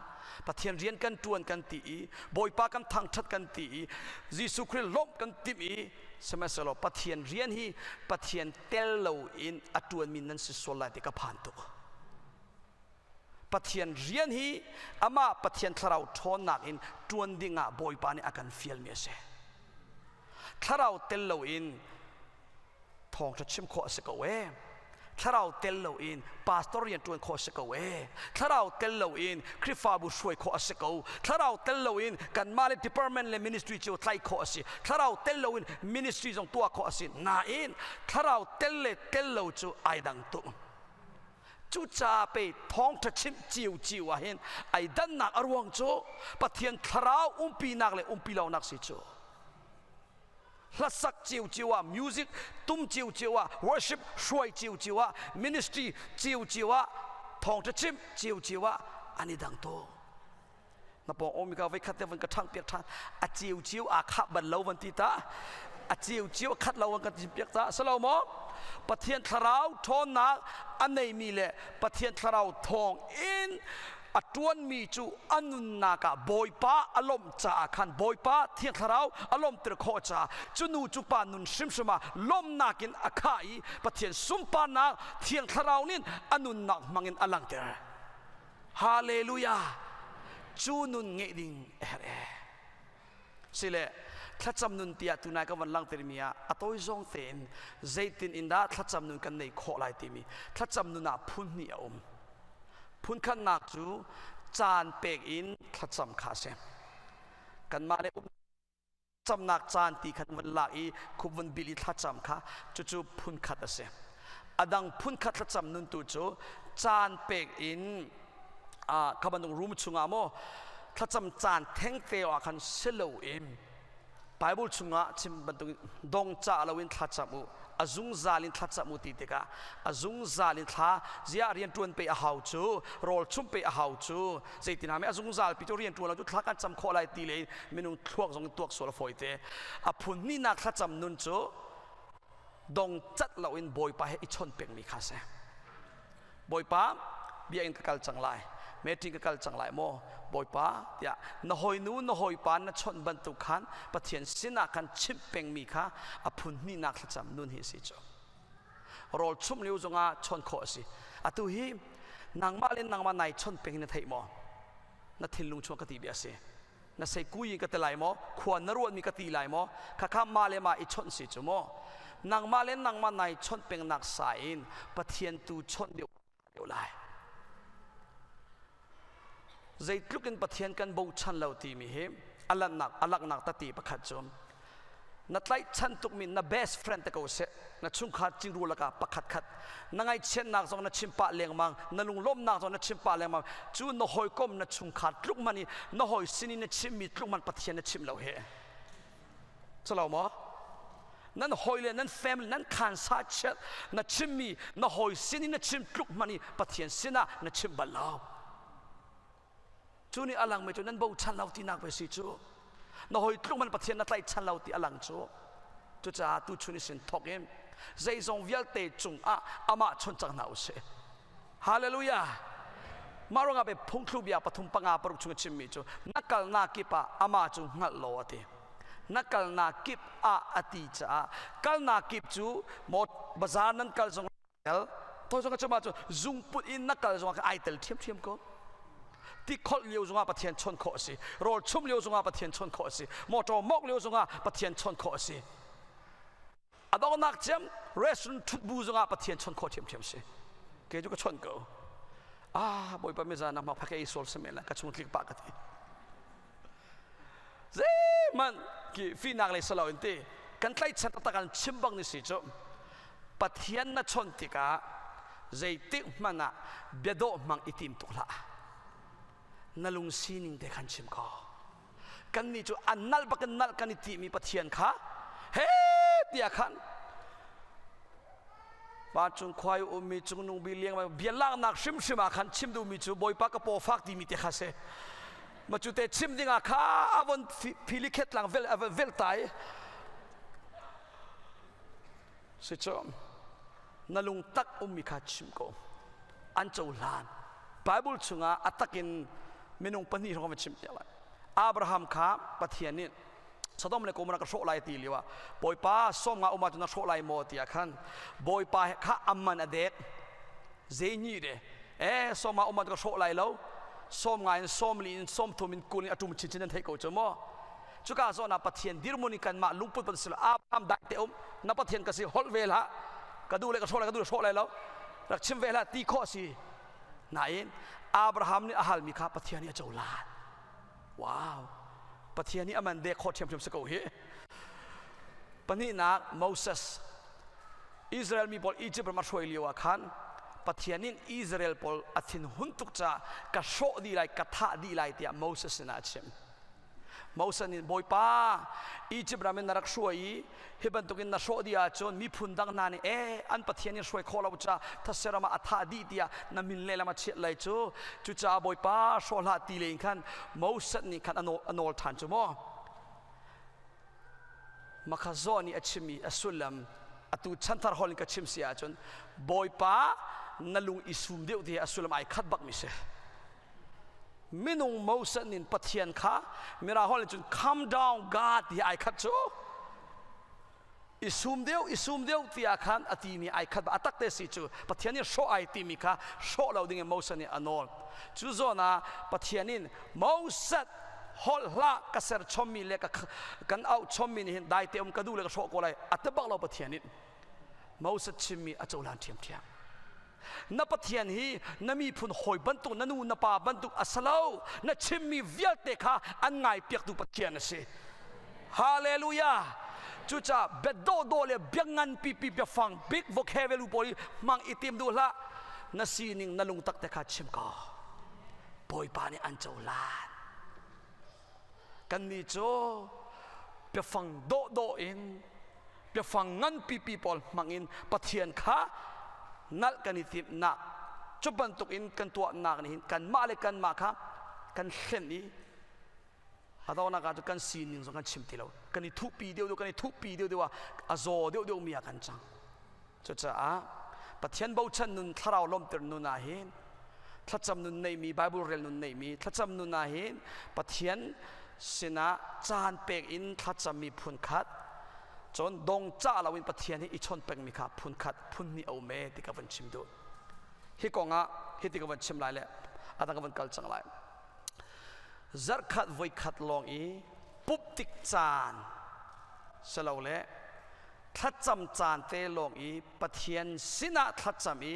Pathian rian kan ṭuan kan ti i Bawipa kan thangṭhat kan ti i Jesuh Khrih lawmh kan timh i sihmanhsehlaw Pathian rian hi Pathian tel loin a ṭuanmi nan si sual lai ti ka phan tuk. Pathian rian hi amah Pathian thlarau ṭhawnnak in ṭuan dingah Bawipa nih a kan fialmi a si. Thlarau tel loin thawngṭha chim khawh a si ko ee. Thlarau tel loin pastor rian ṭuan khawh a si ko ee. Thlarau tel loin Khrihfabu hruai khawh a si ko. Thlarau tel loin kanmah le department le ministry cio tlaih khawh a si. Thlarau tel loin ministry zong tuah khawh a si. Nain thlarau tel le tel lo cu ai dang tuk. Cucaah pei thawngṭha chimh ciuciu ah hin ai dannak a ruang cu Pathian thlarau umpinak le umpi lonak si cu. Hlasak ciuciu ah, music tum ciuciu ah, worship hruai ciuciu ah, ministry ciuciu ah, thawngṭha chimh ciuciu ah an i dang tuk. Na pawng omi ka voi khat te van ka ṭhang piak ṭhan. A ciuciu aa khah bal lo van ti ta. A ciuciu a khat lo van kan ti piak ta. Salo maw? Pathian thlarau ṭhawnnak a neimi le Pathian thlarau thawng in a ṭuanmi cu a nunnak ah Bawipa a lawmh caah khan Bawipa Thiang Thlarau a lawmhter khawh caah cu nu cu pa nun hrimhrim ah lawmhnak in a khah i Pathian sunparnak Thiang Thlarau nih a nunnak hmangin a langhter. Hallelujah! Cu nun ngeih ding a herh ee. Sile thlacam nun tiah tunai ka van langhtermi ah a tawi zawng tein zeitin in dah thlacam nun kan neih khawh lai timi thlacam nun ah phun hnih a um. Phunkhatnak cu caan pek in thlacam kha a si. Kanmah le camnak caan ti khan van lak i khup van bil i thlacam kha cucu phunkhat a si. A dang phunkhat thlacam nun tu cu caan pek in kha bantuk room chungah maw thlacam caan thengte ah khan si loin Bible chungah chim bantuk dong ca loin thlacam u a zungzal in thlacam u ti tikah a zungzal in thla ziah rian ṭuan pe a hau cu rawl chum pe a hau cu zeitin hame a zungzal pi cu rian ṭuan lo cu thla kan cam khawh lai ti le minung thluak zong tuak sual a fawi te a phun hnihnak thlacam nun cu dong cat loin Bawipa he i chon pengmi kha si. Bawipa, Biakinn ka kal cang lai. Meeting ka kal cang lai maw? Bawipa tiah na hawinu na hawipa na chawnh bantuk khan Pathian sinah khan chimh pengmi kha a phun hnihnak thlacam nun hi a si cu. Rawl chumh lio zongah chawnh khawh a si. Atu hi nangmah le nangmah nai chawnh peng na theih maw? Na thinlung chung ka ti bia a si. Na sei kui in ka ti lai maw? Khua na ruahmi ka ti lai maw? Khakha mah le mah i chawnh si cu maw? Nangmah le nangmah nai chawnh pengnak sa in Pathian tu chawnh deuh deuh lai. Zeitluk in Pathian kan bochan lo timi hi a lannak a laknak tati pakhat cu na tlaihchan tukmi na best friend te ko seh, na chungkhar cingru lakah pakhat khat na ngaihchiatnak zong na chim pah lengmang, na lunglawmnak zong na chim pah lengmang cu na hawikom na chungkhar tluk man i na hawi sin i na chimmi tluk man Pathian na chim lo hi. Calo maw? Nan hawi le nan family nan khansa chiat na chimmi na hawi sin i na chim tluk hmanh i Pathian sinah na chim bal lo. Cu nih a langmi cu nan bochan lo tinak ve si cu. Na hawi tluk man Pathian na tlaihchan lo ti a lang cu. Cucaah tuchun i sin thawk in zeizong vialte cungah amah chon cang hna usih. Hallelujah. Mah ruangah pe phungthlu bia pathum panga paruk chung a chimmi cu na kalnak kip ah amah cu hngalh law a ti. Na kalnak kip ah a ti caah kalnak kip cu maw bazaar nan kal zong tel toi zong a chim ahcun zungput in na kal zongah ai tel ṭhiamṭhiam ko. Tikholh lio zongah Pathian chawnh khawh a si. Rawl chumh lio zongah Pathian chawnh khawh a si. Motor mawk lio zongah Pathian chawnh khawh a si. A donghnak ciam restaurant ṭhut bu zongah Pathian chawnh khawh ṭhiamṭhiam si. Kei cu ka chawnh ko. Ah, Bawipa mizan ah phake i sual si men la ka chung tlik pah ka ti. Zeihmanh ki finak lei salo in ti kan tlaihchan taktak an chim bang ni si cu Pathian na chawnh tikah zeitik hmanh ah biadawh hmang i tim tuk hlah. Na lung sining te khan chim ko. Kannih cu an nalh bak in nalh kan i timi Pathian kha he tiah khan vancung khua i ummi cungnung bi liang bia laknak hrimhrim ah khan chim duhmi cu Bawipa ka paw fak timi te kha si. Ma cu te chim dingah kha a von phili khet lang vel vel tai si cu na lung tak ummi kha chim ko an cohlan. Bible chungah a takin minung pahnih hrawng va chim piak lai. Abraham kha Pathian nih Sodom le Gomorrah ka hrawh lai ti lio ah Bawipa sawm nga um ahcun na hrawh lai maw tiah khan Bawipa kha amman a dek zei de e sawm nga um ahcun ka hrawh lai lo sawm nga in sawm li in sawm thum in kul in a tum chinchin nan theih ko cu maw cuka zawn ah Pathian dirhmun in kanmah lungput ban silo Abraham dai te um na Pathian ka si holh ve hlah ka duh le ka hrawh lai ka duh le hrawh lai lo rak chim ve hlah ti khawh si nain Abraham nih a halmi kha Pathian nih a cohlan. Wow, Pathian nih a man dek khawh ṭhiamṭhiam si ko hi. Pahnihnak, Moses. Israel mi pawl Egypt ram a hruai lio ah khan Pathian nih Israel pawl a thinhun tuk caah ka hrawh dih lai, ka thah dih lai tiah Moses sinah a chim. Moses nih Bawipa, Egypt ram in na rak hruai i hi bantukin na hrawh dih ahcun miphun dang hna nih e an Pathian in hruai khawh lo caah thase ram ah a thah dih tiah na min lehlam a chiat lai cu. Cucaah Bawipa, hrawh hlah ti len khan Moses nih khan a nawl ṭhan cu maw. Makha zaw nih a chimmi a sullam atu chanthar hol in ka chim si ahcun Bawipa na lung i sum deuh ti a sullam ai khat bakmi si. Minung Moses nin Pathian kha mira holh in cun calm down God ti ai khat cu i sum deuh i sum deuh tiah khan a timi ai khat a tak te si cu Pathian nih hrawh ai timi kha hrawh lo ding in Moses nih a nawl. Cu zawn ah Pathian in Moses holh hlah ka ser chommi le ka kan auh chommi nih hin dai te um ka duh le ka hrawh ko lai a ti bak lo Pathian nih Moses chimmi a cohlan ṭhiamṭhiam. Na Pathian hi na miphun hawi bantuk na nu na pa bantuk a si lo. Na chimmi vialte kha an ngaipiaktu Pathian a si. Hallelujah. Cucaah bia dawhdawh le bia nganpipi biafang big vocabulary pawl hi hmang i tim duh hlah. Na sining na lungtak te kha chim ko. Bawipa nih an cohlan. Kannih cu biafang dawhdawh in biafang nganpipi pawl hmangin Pathian kha nalh kan i timhnak cu bantuk in kan tuahnak nih hin kanmah le kanmah kha kan hlen i a donghnak ah cun kan sining zong kan chim ti lo, kan i thuhpi deuh deuh, kan i thuhpi deuh deuh ah a zaw deuh deuh mi ah kan cang. Cucaah Pathian bochan nun, thlarau lawmhter nun ah hin. Thlacam nun neimi, Bible rel nun neimi, thlacam nun ah hin Pathian sinah caan pek in thlacammi phun khat, cun dong cah loin Pathian hi i chawnh pengmi kha phun khat, phun hnih a um e ti ka van chim duh. Hi kong ah hiti ka van chim lai le adang ka van kal cang lai. Zarhkhat voikhat lawng i pup tik caan silole thlacam caan te lawng i Pathian sinah thlacam i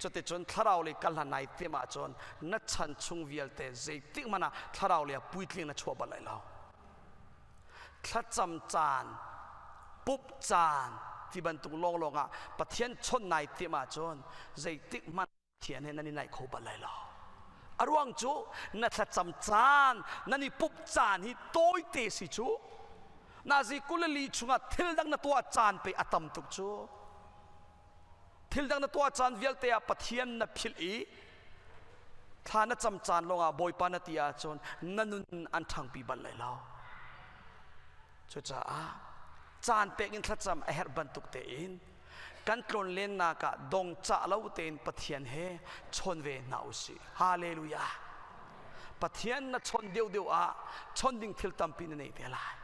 cuticun thlarau lei kal hlan nai tim ahcun na chan chung vialte zeitik hmanh ah thlarau lei ah puitling na chuah bal lai lo. Thlacam caan, pup caan ti bantuk lawnglawng ah Pathian chawnh nai tim ahcun zeitik hmanh Pathian he nan i naih kho bal lai lo. A ruang cu na thlacam caan, nan i pup caan hi tawite si cu. Nazi 24 chungah thil dang na tuah caan pe a tam tuk cu. Thil dang na tuah caan vialte ah Pathian na philh i thla na cam caan lawngah Bawipa na ti ahcun na nun an ṭhangpi bal lai lo. Cucaah caan pek in thlacam a herh bantuk tein kan tlawnlennak ah dong cah lo tein Pathian he chawn ve hna u sih. Hallelujah. Pathian na chawn deuhdeuh ah chawn ding thil tampi na nei te lai.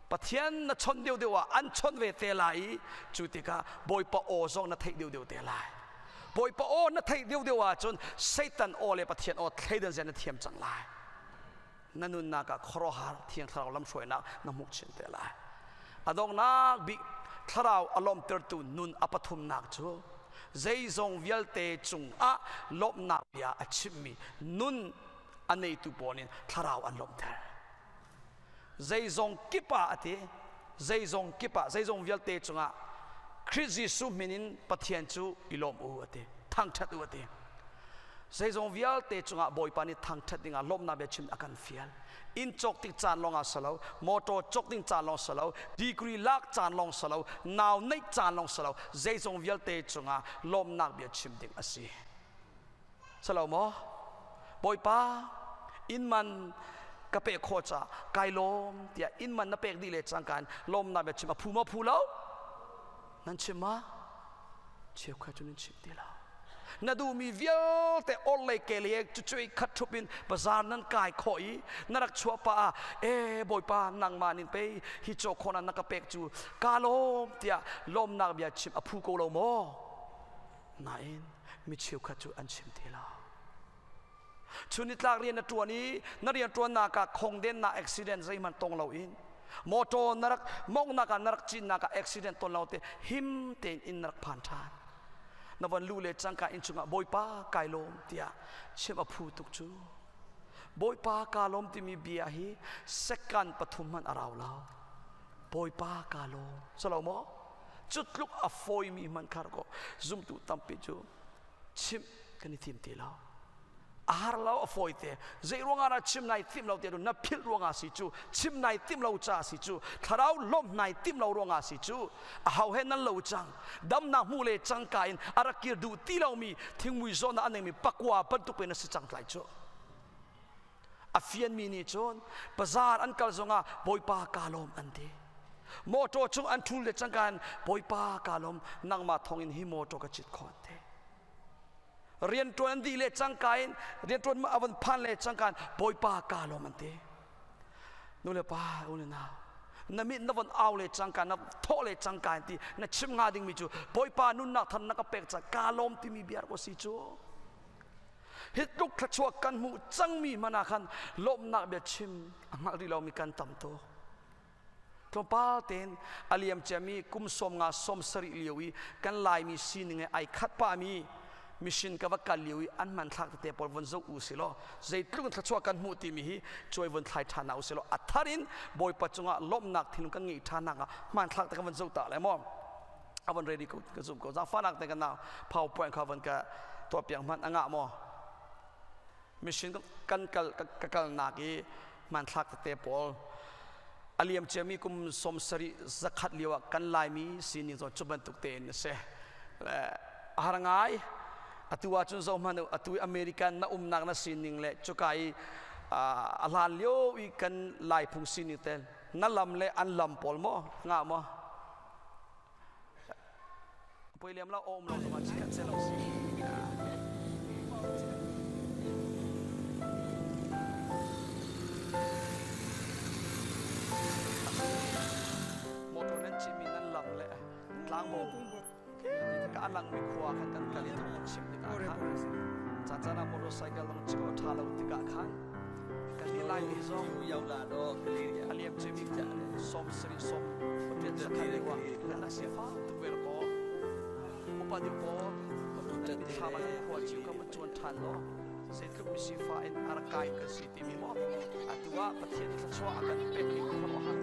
Pathian na chawnh deuhdeuh ah an chawnh ve te lai i cu tikah Bawipa aw zong na theih deuhdeuh te lai. Bawipa aw na theih deuhdeuh ahcun Satan aw le Pathian aw thleidan zia na thiam cang lai. Na nunnak ah khuaruahhar Thiang Thlarau lamhruainak na hmuh chin te lai. A donghnak bik Thlarau a lawmtertu nun a pathumnak cu zeizong vialte cungah lawmhnak bia a chimmi nun a neitu pawl nih Thlarau an lawmhter. Zeizong kip ah a ti, zeizong kip ah, zeizong vialte cungah Khrih Jesuh min in Pathian cu i lawm u a ti, thangṭhat u a ti. Zeizong vialte cungah Bawipa nih thangṭhat dingah lawmhnak bia chim a kan fial. Inn cawk tik caan lawngah si lo, motor cawk ding caan lawng si lo, degree lak caan lawng si lo, nau neih caan lawng si lo, zeizong vialte cungah lawmhnak bia chim ding a si. Si lo maw? Bawipa, inn man ka pek khawh caah kai lawm tiah inn man na pek dih le cangka in lawmnak bia chim a phu maw phu lo? Nan chim ma? Cheukhat cu nan chim ti lo. Na duhmi vialte orhlei ke le cucuai khat ṭhup in bazaar nan kai khawh i na rak chuah pah ah e Bawipa nangmah nin pei hi caw khawh na ka pek cu ka lawm tiah lawmnak bia chim a phu ko lo maw? Nain mi cheukhat cu an chim ti lo. Chun nitlak rian na ṭuan i na rian ṭuannak ah khongdennak accident zeihmanh tong loin motor na rak monghnak ah na rak cinnak ah accident ton lo te him tein inn na rak phan ṭhan. Na van luh le cangka inn chungah Bawipa kai lawm tiah chim a phu tuk cu. Bawipa ka lawm timi bia hi second pathum hmanh a rau lo. Bawipa ka lawm. Salo maw? Cu tluk a fawimi hmanh kha ko zumtu tampi cu chimh kan i tim ti lo. A har lo, a fawi te. Zei ruangah dah chim nai timh lo ti na philh ruangah si cu, chim nai timh lo ca si cu, thlarau lawmh nai timh lo ruangah si cu, a hau he nan lo cang. Damnak hmu le cangka in a rak kir duh ti lomi thingmui zawn ah a neimi pakua bantuk in a si cang tlai cu. A fianmi nih cun bazaar an kal zongah Bawipa kaa lawm an ti. Motor cung an ṭhul le cangka in Bawipa kaa lawm nangmah thawngin hi motor ka cit khawh an ti. Rianṭuan an dih le cangka in rianṭuan a van phan le cangka in Bawipa kaa lawm an ti. Nu le pa u le nau na mit na von au le cangka na thawh le cangka in ti na chim hnga dingmi cu Bawipa nunnak than na ka pek ca kaa lawm timi bia ko si cu. Hi tluk thluachuah kan hmuh cangmi hmanh ah khan lawmhnak bia chim a hngalh rih lomi kan tam tuk. Tlawmpal tein a liam ciami kum 50 70 lio i kan Laimi sining he ai khat pahmi mission ka va kal lio i an hmanthlak tete pawl von zoh u si law zeitluk in thluachuah kan hmuh timi hi cuai von thlai ṭhan hna u si law a thar in Bawipa cungah lawmhnak thinlung kan ngeih ṭhan nak ah hmanthlak te kan von zoh ta lai maw? A von ready ko ka zum ko zaangfahnak te kan nau powerpoint kha von ka tuah piak hmanh a ngah maw mission kan kal ka kalnak i hmanthlak tete pawl a liam ciami kum 70 100 lio ah kan Laimi sining zong cu bantuk tein a si. A har ngai. Atu ahcun zoh hmanh u, atu i American na umnak na sining le cuka i a hlan lio i kan Lai phung sining te na lam le an lam pawl maw ngah maw Poi liam lo om lo zong ah chikkhat se lo si. cimi nan lam le tlangbo ka alang mi khua khan kan kal i thong chim tikah khan caan caan ah motorcycle dong chiko tha lo tikah khan kan i lai mi zong a liam cimi som sari som sakhan lewa kan si fa tuk ve ko upa deuh ko thla ban khua chiu ka mun chuan than lo zeitluk misifa in a rak kai kan si timi maw atu ah Pathian nih thluachuah a kan pek mi khuaruahhar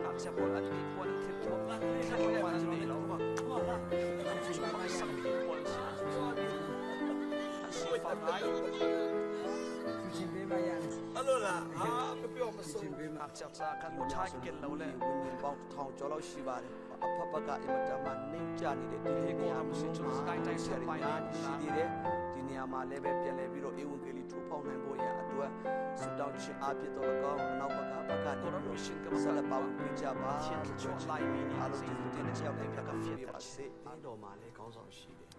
ngakchia pawl an nih puan an thil thuam thil an nei lo chung sakmi pawl an si an sifak ngai ngakchia ca kan muṭhai ken lo le ပေါင်းထောင်ကျော်လောက်ရှိပါတယ်အဖက်ဖက်ကအင်မတန်မှနှိမ့်ကျနေတဲ့ဒီ ဟေကိုရမရှိချုစကိုင်းတိုင်းဆက်ပိုင်း ရှိသေးတယ်ဒီနေရာမှာလည်းပဲပြန်လည်ပြီးတော့ဧဝံဂေလိထိုးဖောက်နိုင်ဖို့ရအတွက်ဆုတောင်းခြင်းအားဖြင့်တော့၎င်းအနောက်ဘက်ကဘက်ကနေပြီးတော့ဆက်လက်ပါဝင်ပေးကြပါ 天主来米尼 အားလုံးကျေးဇူးတင်တဲ့ကြောက်တဲ့ပြကဖြစ်ပါစေတင်းတော်မှာလည်းခေါင်းဆောင်ရှိတယ်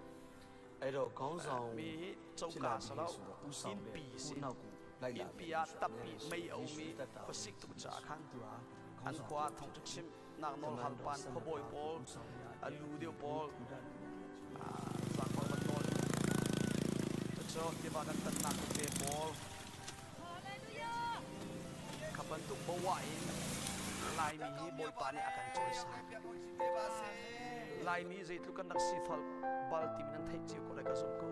အဲ့တော့ခေါင်းဆောင် မီကျုပ်ကဆလော in ဦးဆောင်တဲ့ pi si နောက်ကိုလိုက်လာ in pi a tap pi mei au mi khosik tu cha khan an khwa thong chim nak nol hal pan kho boy pol alu deu pol zang pang ban nol to cho ti ba kan tan nak te pol khaban tu bawa in lai mi hi boy pa ni akan choi sa lai mi zeitluk kan rak sifal bal ti min an theih cio ko lai ka zum ko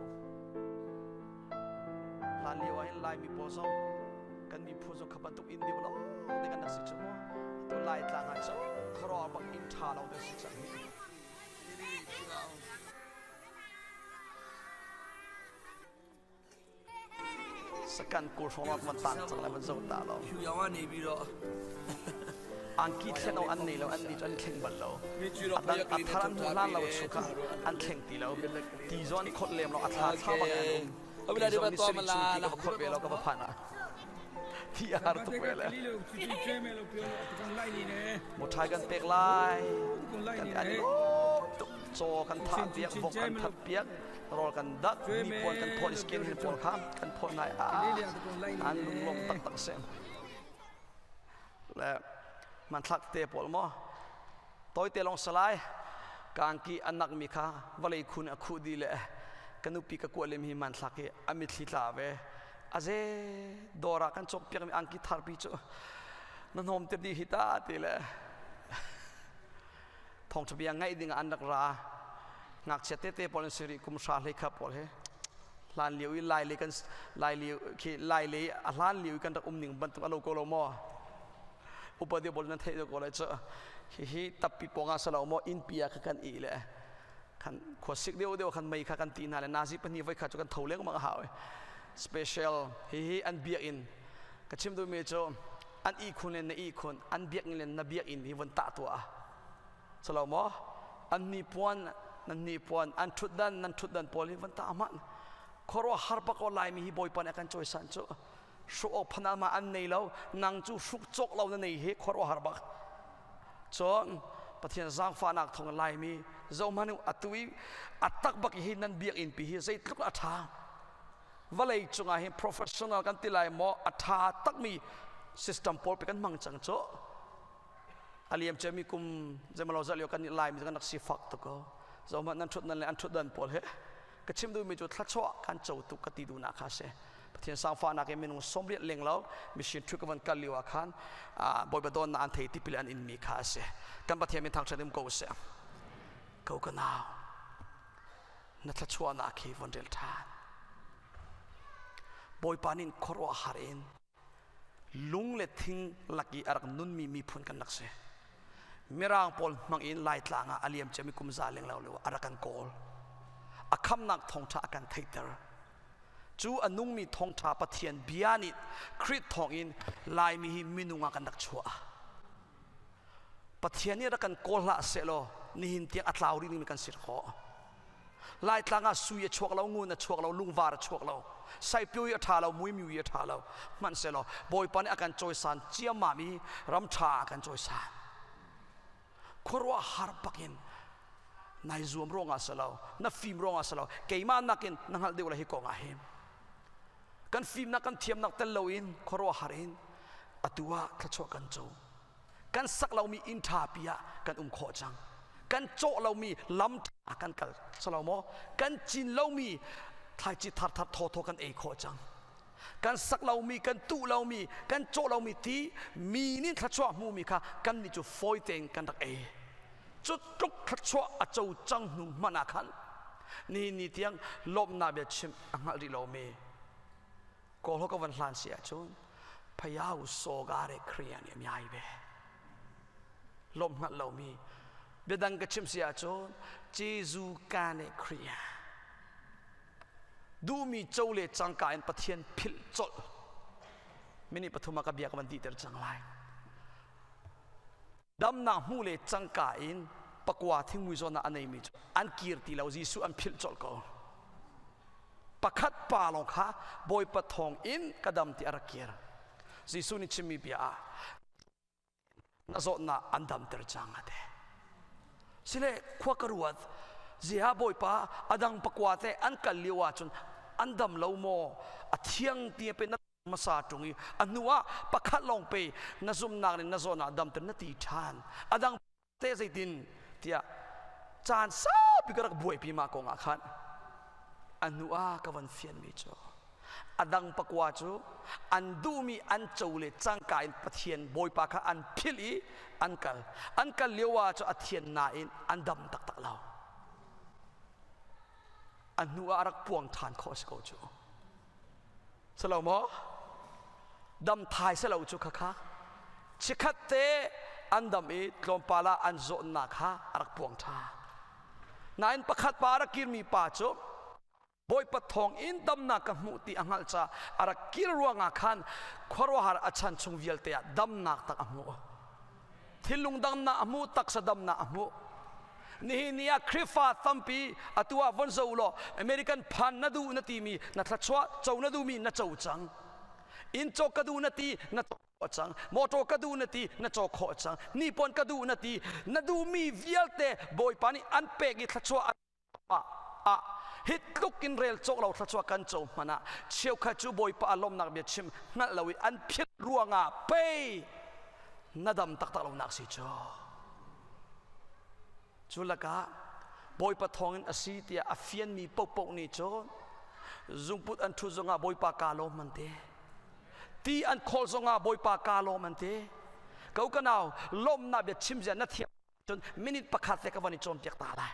hlan lio ah hin lai mi pawl zong kan miphun zong kha bantuk in deuh lo te kan rak si cu mu tu lai tlang ah cu khuaruah bak in ṭha lo te si cang hi. Sakan kul hrawng ah van tang cang lai van zo ta lo. ဖြူရောင်ကနေပြီးတော့ Angki thlen o an nei lo an ni cu an thleng bal lo. မြေကျူတော့ Adang atharan hlan lo chuka an thleng ti lo. Ti zon i khot lem lo athla thla bak an um. ဟုတ်ပြီလားဒီဘက်သွားမလား Ti ka khot ve lo ka va phan a. Ti har tu ve le. ကလေးလို့ချူချူကျွဲမယ်လို့ပြောတော့အကောင်လိုက်နေတယ် Mo thai kan pek lai. အကောင်လိုက် Kan an နေတယ် lo chaw kan tha piak vok kan that piak rol kan dak ni pon kan phol skin hin pol kham kan phol nai a ကလေးလေးအကောင်လိုက်နေ an lunglom tak tak sem le man thlak te pol mo toy te long salai kang ki anak mi kha valei khun a khu di le kanupi ka kwa lem hi man thlak hi amit thli tla ve aze dora kan chok piak mi angki thar pi chu na nom te di hita ti le thong chabia ngai ding an rak ra ngakchia te te pol siri kum sha hlei kha pol he hlan liu i lai le kan lai liu khi lai le a hlan liu kan rak um ning bantuk alo ko lo mo upadi bol na thei ko lai cha hi hi tappi ponga salo mo in pia kha kan i le kan khosik deu deu khan mei kha kan ti na le nazi pani vai kha chu kan tho leng ma ha special hi hi an biak in ka chim du mi chu an i khun le na i khun an biak in le na biak in hi von ta tu a salo mo an ni puan nan ni puan an thut dan nan thut dan pol hi von ta man khoro har pa ko lai mi hi boy pan kan choi san chu su ok phana ma an nei lo nang chu suk chok lo na nei he khoro har bak chon pathian zang fa nak thong lai mi zo manu atui atak bak hi nan biak in pi hi zei tluk a tha valei chunga hi professional kan ti lai mo atha tak mi system pol pe kan mang chang cho aliam chemi kum zemalo zalio kan lai mi kan nak si fak to ko zo ma nan thut nan le an thut dan pol he ka chim du mi chu thla chwa kan chau tu ka ti du na kha se pathian sang fa na ke minung somriat leng lo mission thu ka van kal liwa khan a boy badon na an thei ti pil an in mi kha se kan pathian min thang chanim ko se ko ka naw na thla chwa na khi von rel than boy panin khoro harin lung le thing laki arak nun mi mi phun kan nak se mirang pol mang in lai tlanga aliam chemi kum za leng lo lo arakan kol akham nak thong tha akan theiter chu anung mi thong tha pathian bia ni khrit thong in lai mi hi minunga kan rak chua pathian ni rakan kol la se lo ni hin tiang atlaw ri ni kan sir kho lai tlanga sui a chuak lo ngun a chuak lo lungvar a chuak lo sai piu a tha lo mui miu a tha lo man se lo boy pan akan choi san chiam ma mi ram tha akan choi san khorwa har pakin nai zuam ronga salo na fim ronga salo keima nakin nanghal deuh la hi ko nga hem kan fim na kan thiam nak tel lo in khorwa har in atua thlacho kan cho Kan sak lomi inn ṭha pi ah kan um khawh cang. Kan cawh lomi lam ṭha kan kal salo maw? Kan cin lomi thlaici thar thar thaw thaw kan ei khawh cang. Kan sak lomi, kan tuh lomi, kan cawh lomi ti mi nih thluachuah hmumi kha kan nih cu fawi tein kan rak ei. Cu tluk thluachuah a co cang hnu hmanh ah khan nihin ni tiang lawmhnak bia chim a hngalh rih lomi Kawl ka van hlan si ahcun phayau sogare Kriya nih a miai ve. Lawmh hngalh lomi biadang ka chim si ahcun Jesu kane Kriya. Duhmi co le cangka in Pathian philh colh. Minute pathum ah ka bia ka van dihter cang lai. Damnak hmu le cangka in pakua thingmui zawn ah a neimi cu an kir ti lo Jesuh an philh colh ko. Pakhat pa lawng kha Bawipa thawng in ka dam ti a rak kir. Jesuh nih chimmi bia ah na zawtnak an damter cang a ti. Sile khua ka ruat ziah Bawipa adang pakua te an kal lio ahcun an dam lo maw a thiang ti pe na hmasa ṭung i a hnu ah pakhat lawng pe na zumhnak nih na zawn ah damter na ti ṭhan a dang te zeitin tiah caan saupi ka rak buaipi mah kong ah khan a hnu ah ka van fianmi cu a dang pakua cu an duhmi an co le cangka in Pathian Bawipa kha an philh i an kal an kal lio ah cu a thian nain an dam taktak lo a hnu ah a rak puang ṭhan khawh si ko cu Salo maw? Dam thai selo cu khakha. Chikhat te an dam i tlawmpal ah an zawtnak kha a rak puang ṭha. Nain pakhat pa a rak kirmi pa cu Bawipa thawng in damnak ka hmuh ti a hngalh caah a rak kir ruangah khan khuaruahhar a chan chung vialte ah damnak tak a hmuh. Thinlung damnak a hmuh, taksa damnak a hmuh. Nihin ni ah Khrihfa tampi atu ah von zo law American phan na duh na timi na thluachuah co na duhmi na co cang. Inn cawk ka duh na ti na cawk cang. Motor ka duh na ti na cawk khawh cang. Nipuan ka duh na ti na duhmi vialte Bawipa nih an pek i thluachuah ah hi tluk in rel cawk lo thluachuah kan co hmanh ah cheukhat cu Bawipa a lawmnak bia chim hngalh lo i an philh ruangah pei na dam taktak lonak si cu. Cu lakah Bawipa thawngin a si tiah a fianmi paohpaoh nih cun zungput an ṭhut zongah Bawipa kaa lawm an ti. Ti an khawl zongah Bawipa kaa lawm an ti. Ko ka nau lawmnak bia chim zia na thiam cun minute pakhat te ka van i cawnpiak ta lai.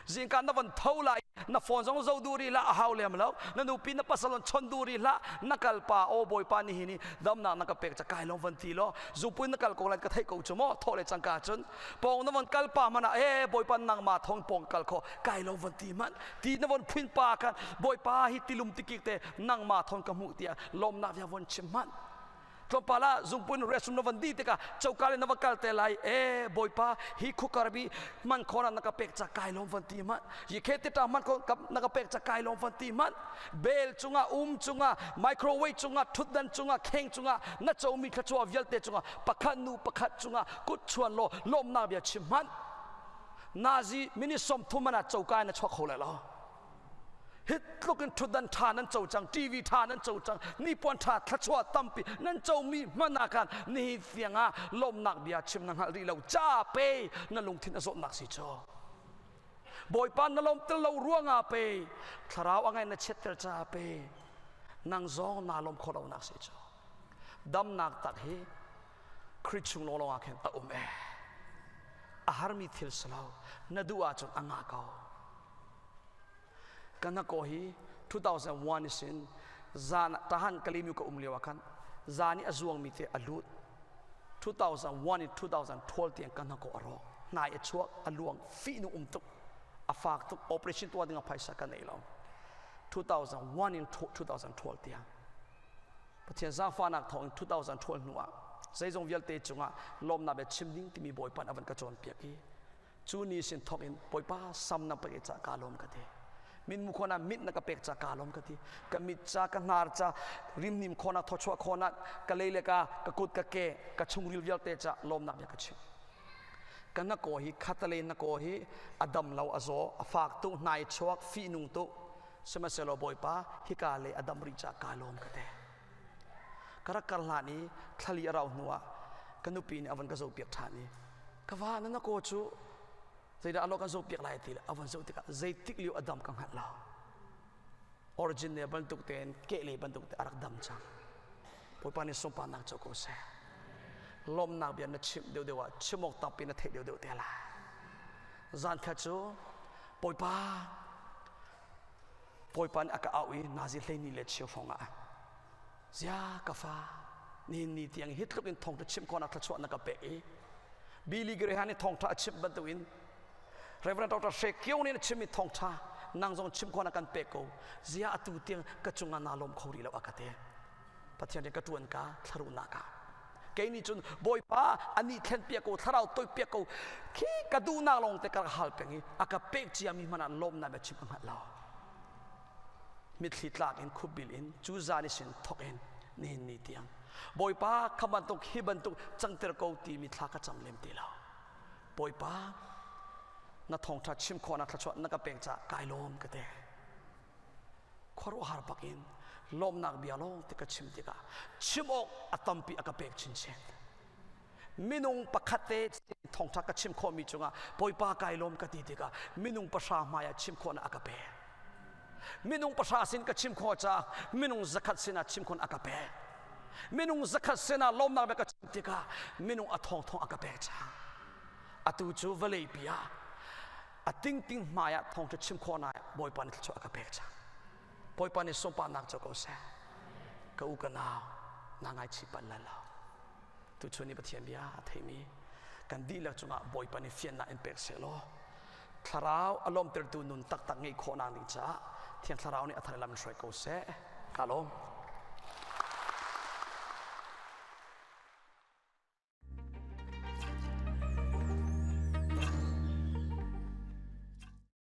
Zingka na van tho lai na phone zong zo duh rih hlah a hau lem lo na nupi na pasal on chon duh rih hlah na kal pa o bawipa ni hi ni damnak na ka pek ca kai lawng van ti law zupui na kal ko lai ka theih ko cu maw thawh le cangka cun pawng na von kal pa hmanh ah e bawipa nangmah thawng pawng kal kho kai lawng van ti hmanh ti na von phuin pa khan bawipa hi tilum tikik te nangmah thawng ka hmuh tiah lawmnak bia von chim hmanh tlawmpal ah zungpun restroom na van di tikah coka le na va kal te lai e bawipa hi khukar bi man khona na ka pek cha kai lawm van ti hmanh hi khe te ta man kho na ka pek cha kai lawm van ti hmanh bel cungah um cungah microwave cungah thutdan cungah kheng cungah na comi thluachuah vialte cungah pakhat nu pakhat cungah kut chuan law lawmnak bia chim hmanh nazi minute 30 man ah coka in na chuak kho lai lo hi tluk in ṭhutdan ṭha nan co cang TV ṭha nan co cang nipuan ṭha thluachuah tampi nan comi hmanh ah khan nihin tiang ah lawmnak bia chim na hngalh rih lo ca pe na lungthin a zawtnak si cu Bawipa na lawmter lo ruangah pe thlarau a ngai na chiatter caah pe nang zong naa lawm khawh lonak si cu damnak tak hi Khrih chung lawnglawng ah khin a um e a harmi thil si lo na duh ahcun a ngah ko Ka hnakaw hi 2001 sin zan tahan Kalymyo ka um lio ah khan zan i a zuangmi te a lut 2001 in 2012 tiang ka hnakaw a rawk hnai a chuak a luang fih um tuk a fak tuk operation tuah ding ah phaisa ka nei lo 2001 in 2012 tiang Pathian zaangfahnak thawng in 2012 hnu ah zeizong vialte cungah lawmnak bia chim ding timi Bawipa nih a van ka cawnpiak i Cu ni sin thawk in Bawipa sam na pek ca kaa lawm ka ti. Min mu khona mit na ka pek ca kaa lawm ka ti. Ka mit ca ka hnar ca rimnim khona thawchuah khona ka lei le ka ka kut ka ke ka chungril vialte ca lawmnak bia ka chim. Ka na ko hi khatale na ko hi a dam lo a zaw a fak tu hnai chuak fi nung tu sihmanhsehlaw Bawipa hika le a dam rih ca kaa lawm ka ti. Ka rak kar hlan i thlali a rau hnu ah Ka nupi nih a van ka zohpiak ṭhan i ka va na na kaw cu zeidah alo kan zohpiak lai ti le a van zoh tikah zeitik lio a dam ka hngalh lo. Origin ne bantuk tein kehlei bantuk te a rak dam cang. Bawipa nih sunparnak co ko seh. Lawmnak bia na chimh deuhdeuh ah chim awk tampi na theih deuhdeuh te lai. Zan khat cu Bawipa Bawipa nih a ka auh i nazi hleini le cheu hrawng ah zia ka fa nihin ni tiang hi tluk in thawngṭha chimh khawhnak thluachuah na ka pek i Billy Graham nih thawngṭha a chimh bantukin Reverend Dr. Hre Kio nih na chimmi thawngṭha nang zong chim khawhnak kan pek ko zia atu tiang ka cungah naa lawm kho rih lo a ka ti. Pathian rian ka ṭuan ka thlaruhnak ah kei nih cun Bawipa ani thlen piak ko thlarau toih piak ko khi ka duhnak lawng te ka rak hal peng i a ka pek ciami hmanh ah lawmnak bia chim ka hngalh lo. Mitthli tlak in khupbil in cu zan i sin thawk in nihin ni tiang Bawipa kha bantuk hi bantuk cangter ko timi thla ka cam lem ti lo. Bawipa na thawngṭha chim khawhnak thluachuah na ka pek caah kai lawm ka ti. Khuaruahhar bak in lawmnak bia lawng te ka chim tikah chim awk a tampi a ka pek chinchin. Minung pakhat te thawngṭha ka chim khawhmi cungah Bawipa kai lawm ka ti tikah minung pahra hmai ah chim khawhnak a ka pek. Minung pahra sin ka chim khawh caah minung zakhat sinah chim khawhnak a ka pek. Minung zakhat sinah lawmnak bia ka chim tikah minung a thawngthawng a ka pek cang. Atu cu vawlei pi ah a tingting hmai ah thawngṭha chim khawhnak Bawipa nih thluachuah a ka pek cang. Bawipa nih sunparnak co ko seh. Ka u ka nau, na ngaichih bal lai lo. Tuchun i Pathian bia a theimi kan dihlak cungah Bawipa nih fiannak in pek seh law thlarau a lawmtertu nun taktak ngeih khawhnak ding caah Thiang Thlarau nih a thar lam in hruai ko seh. Ka lawm.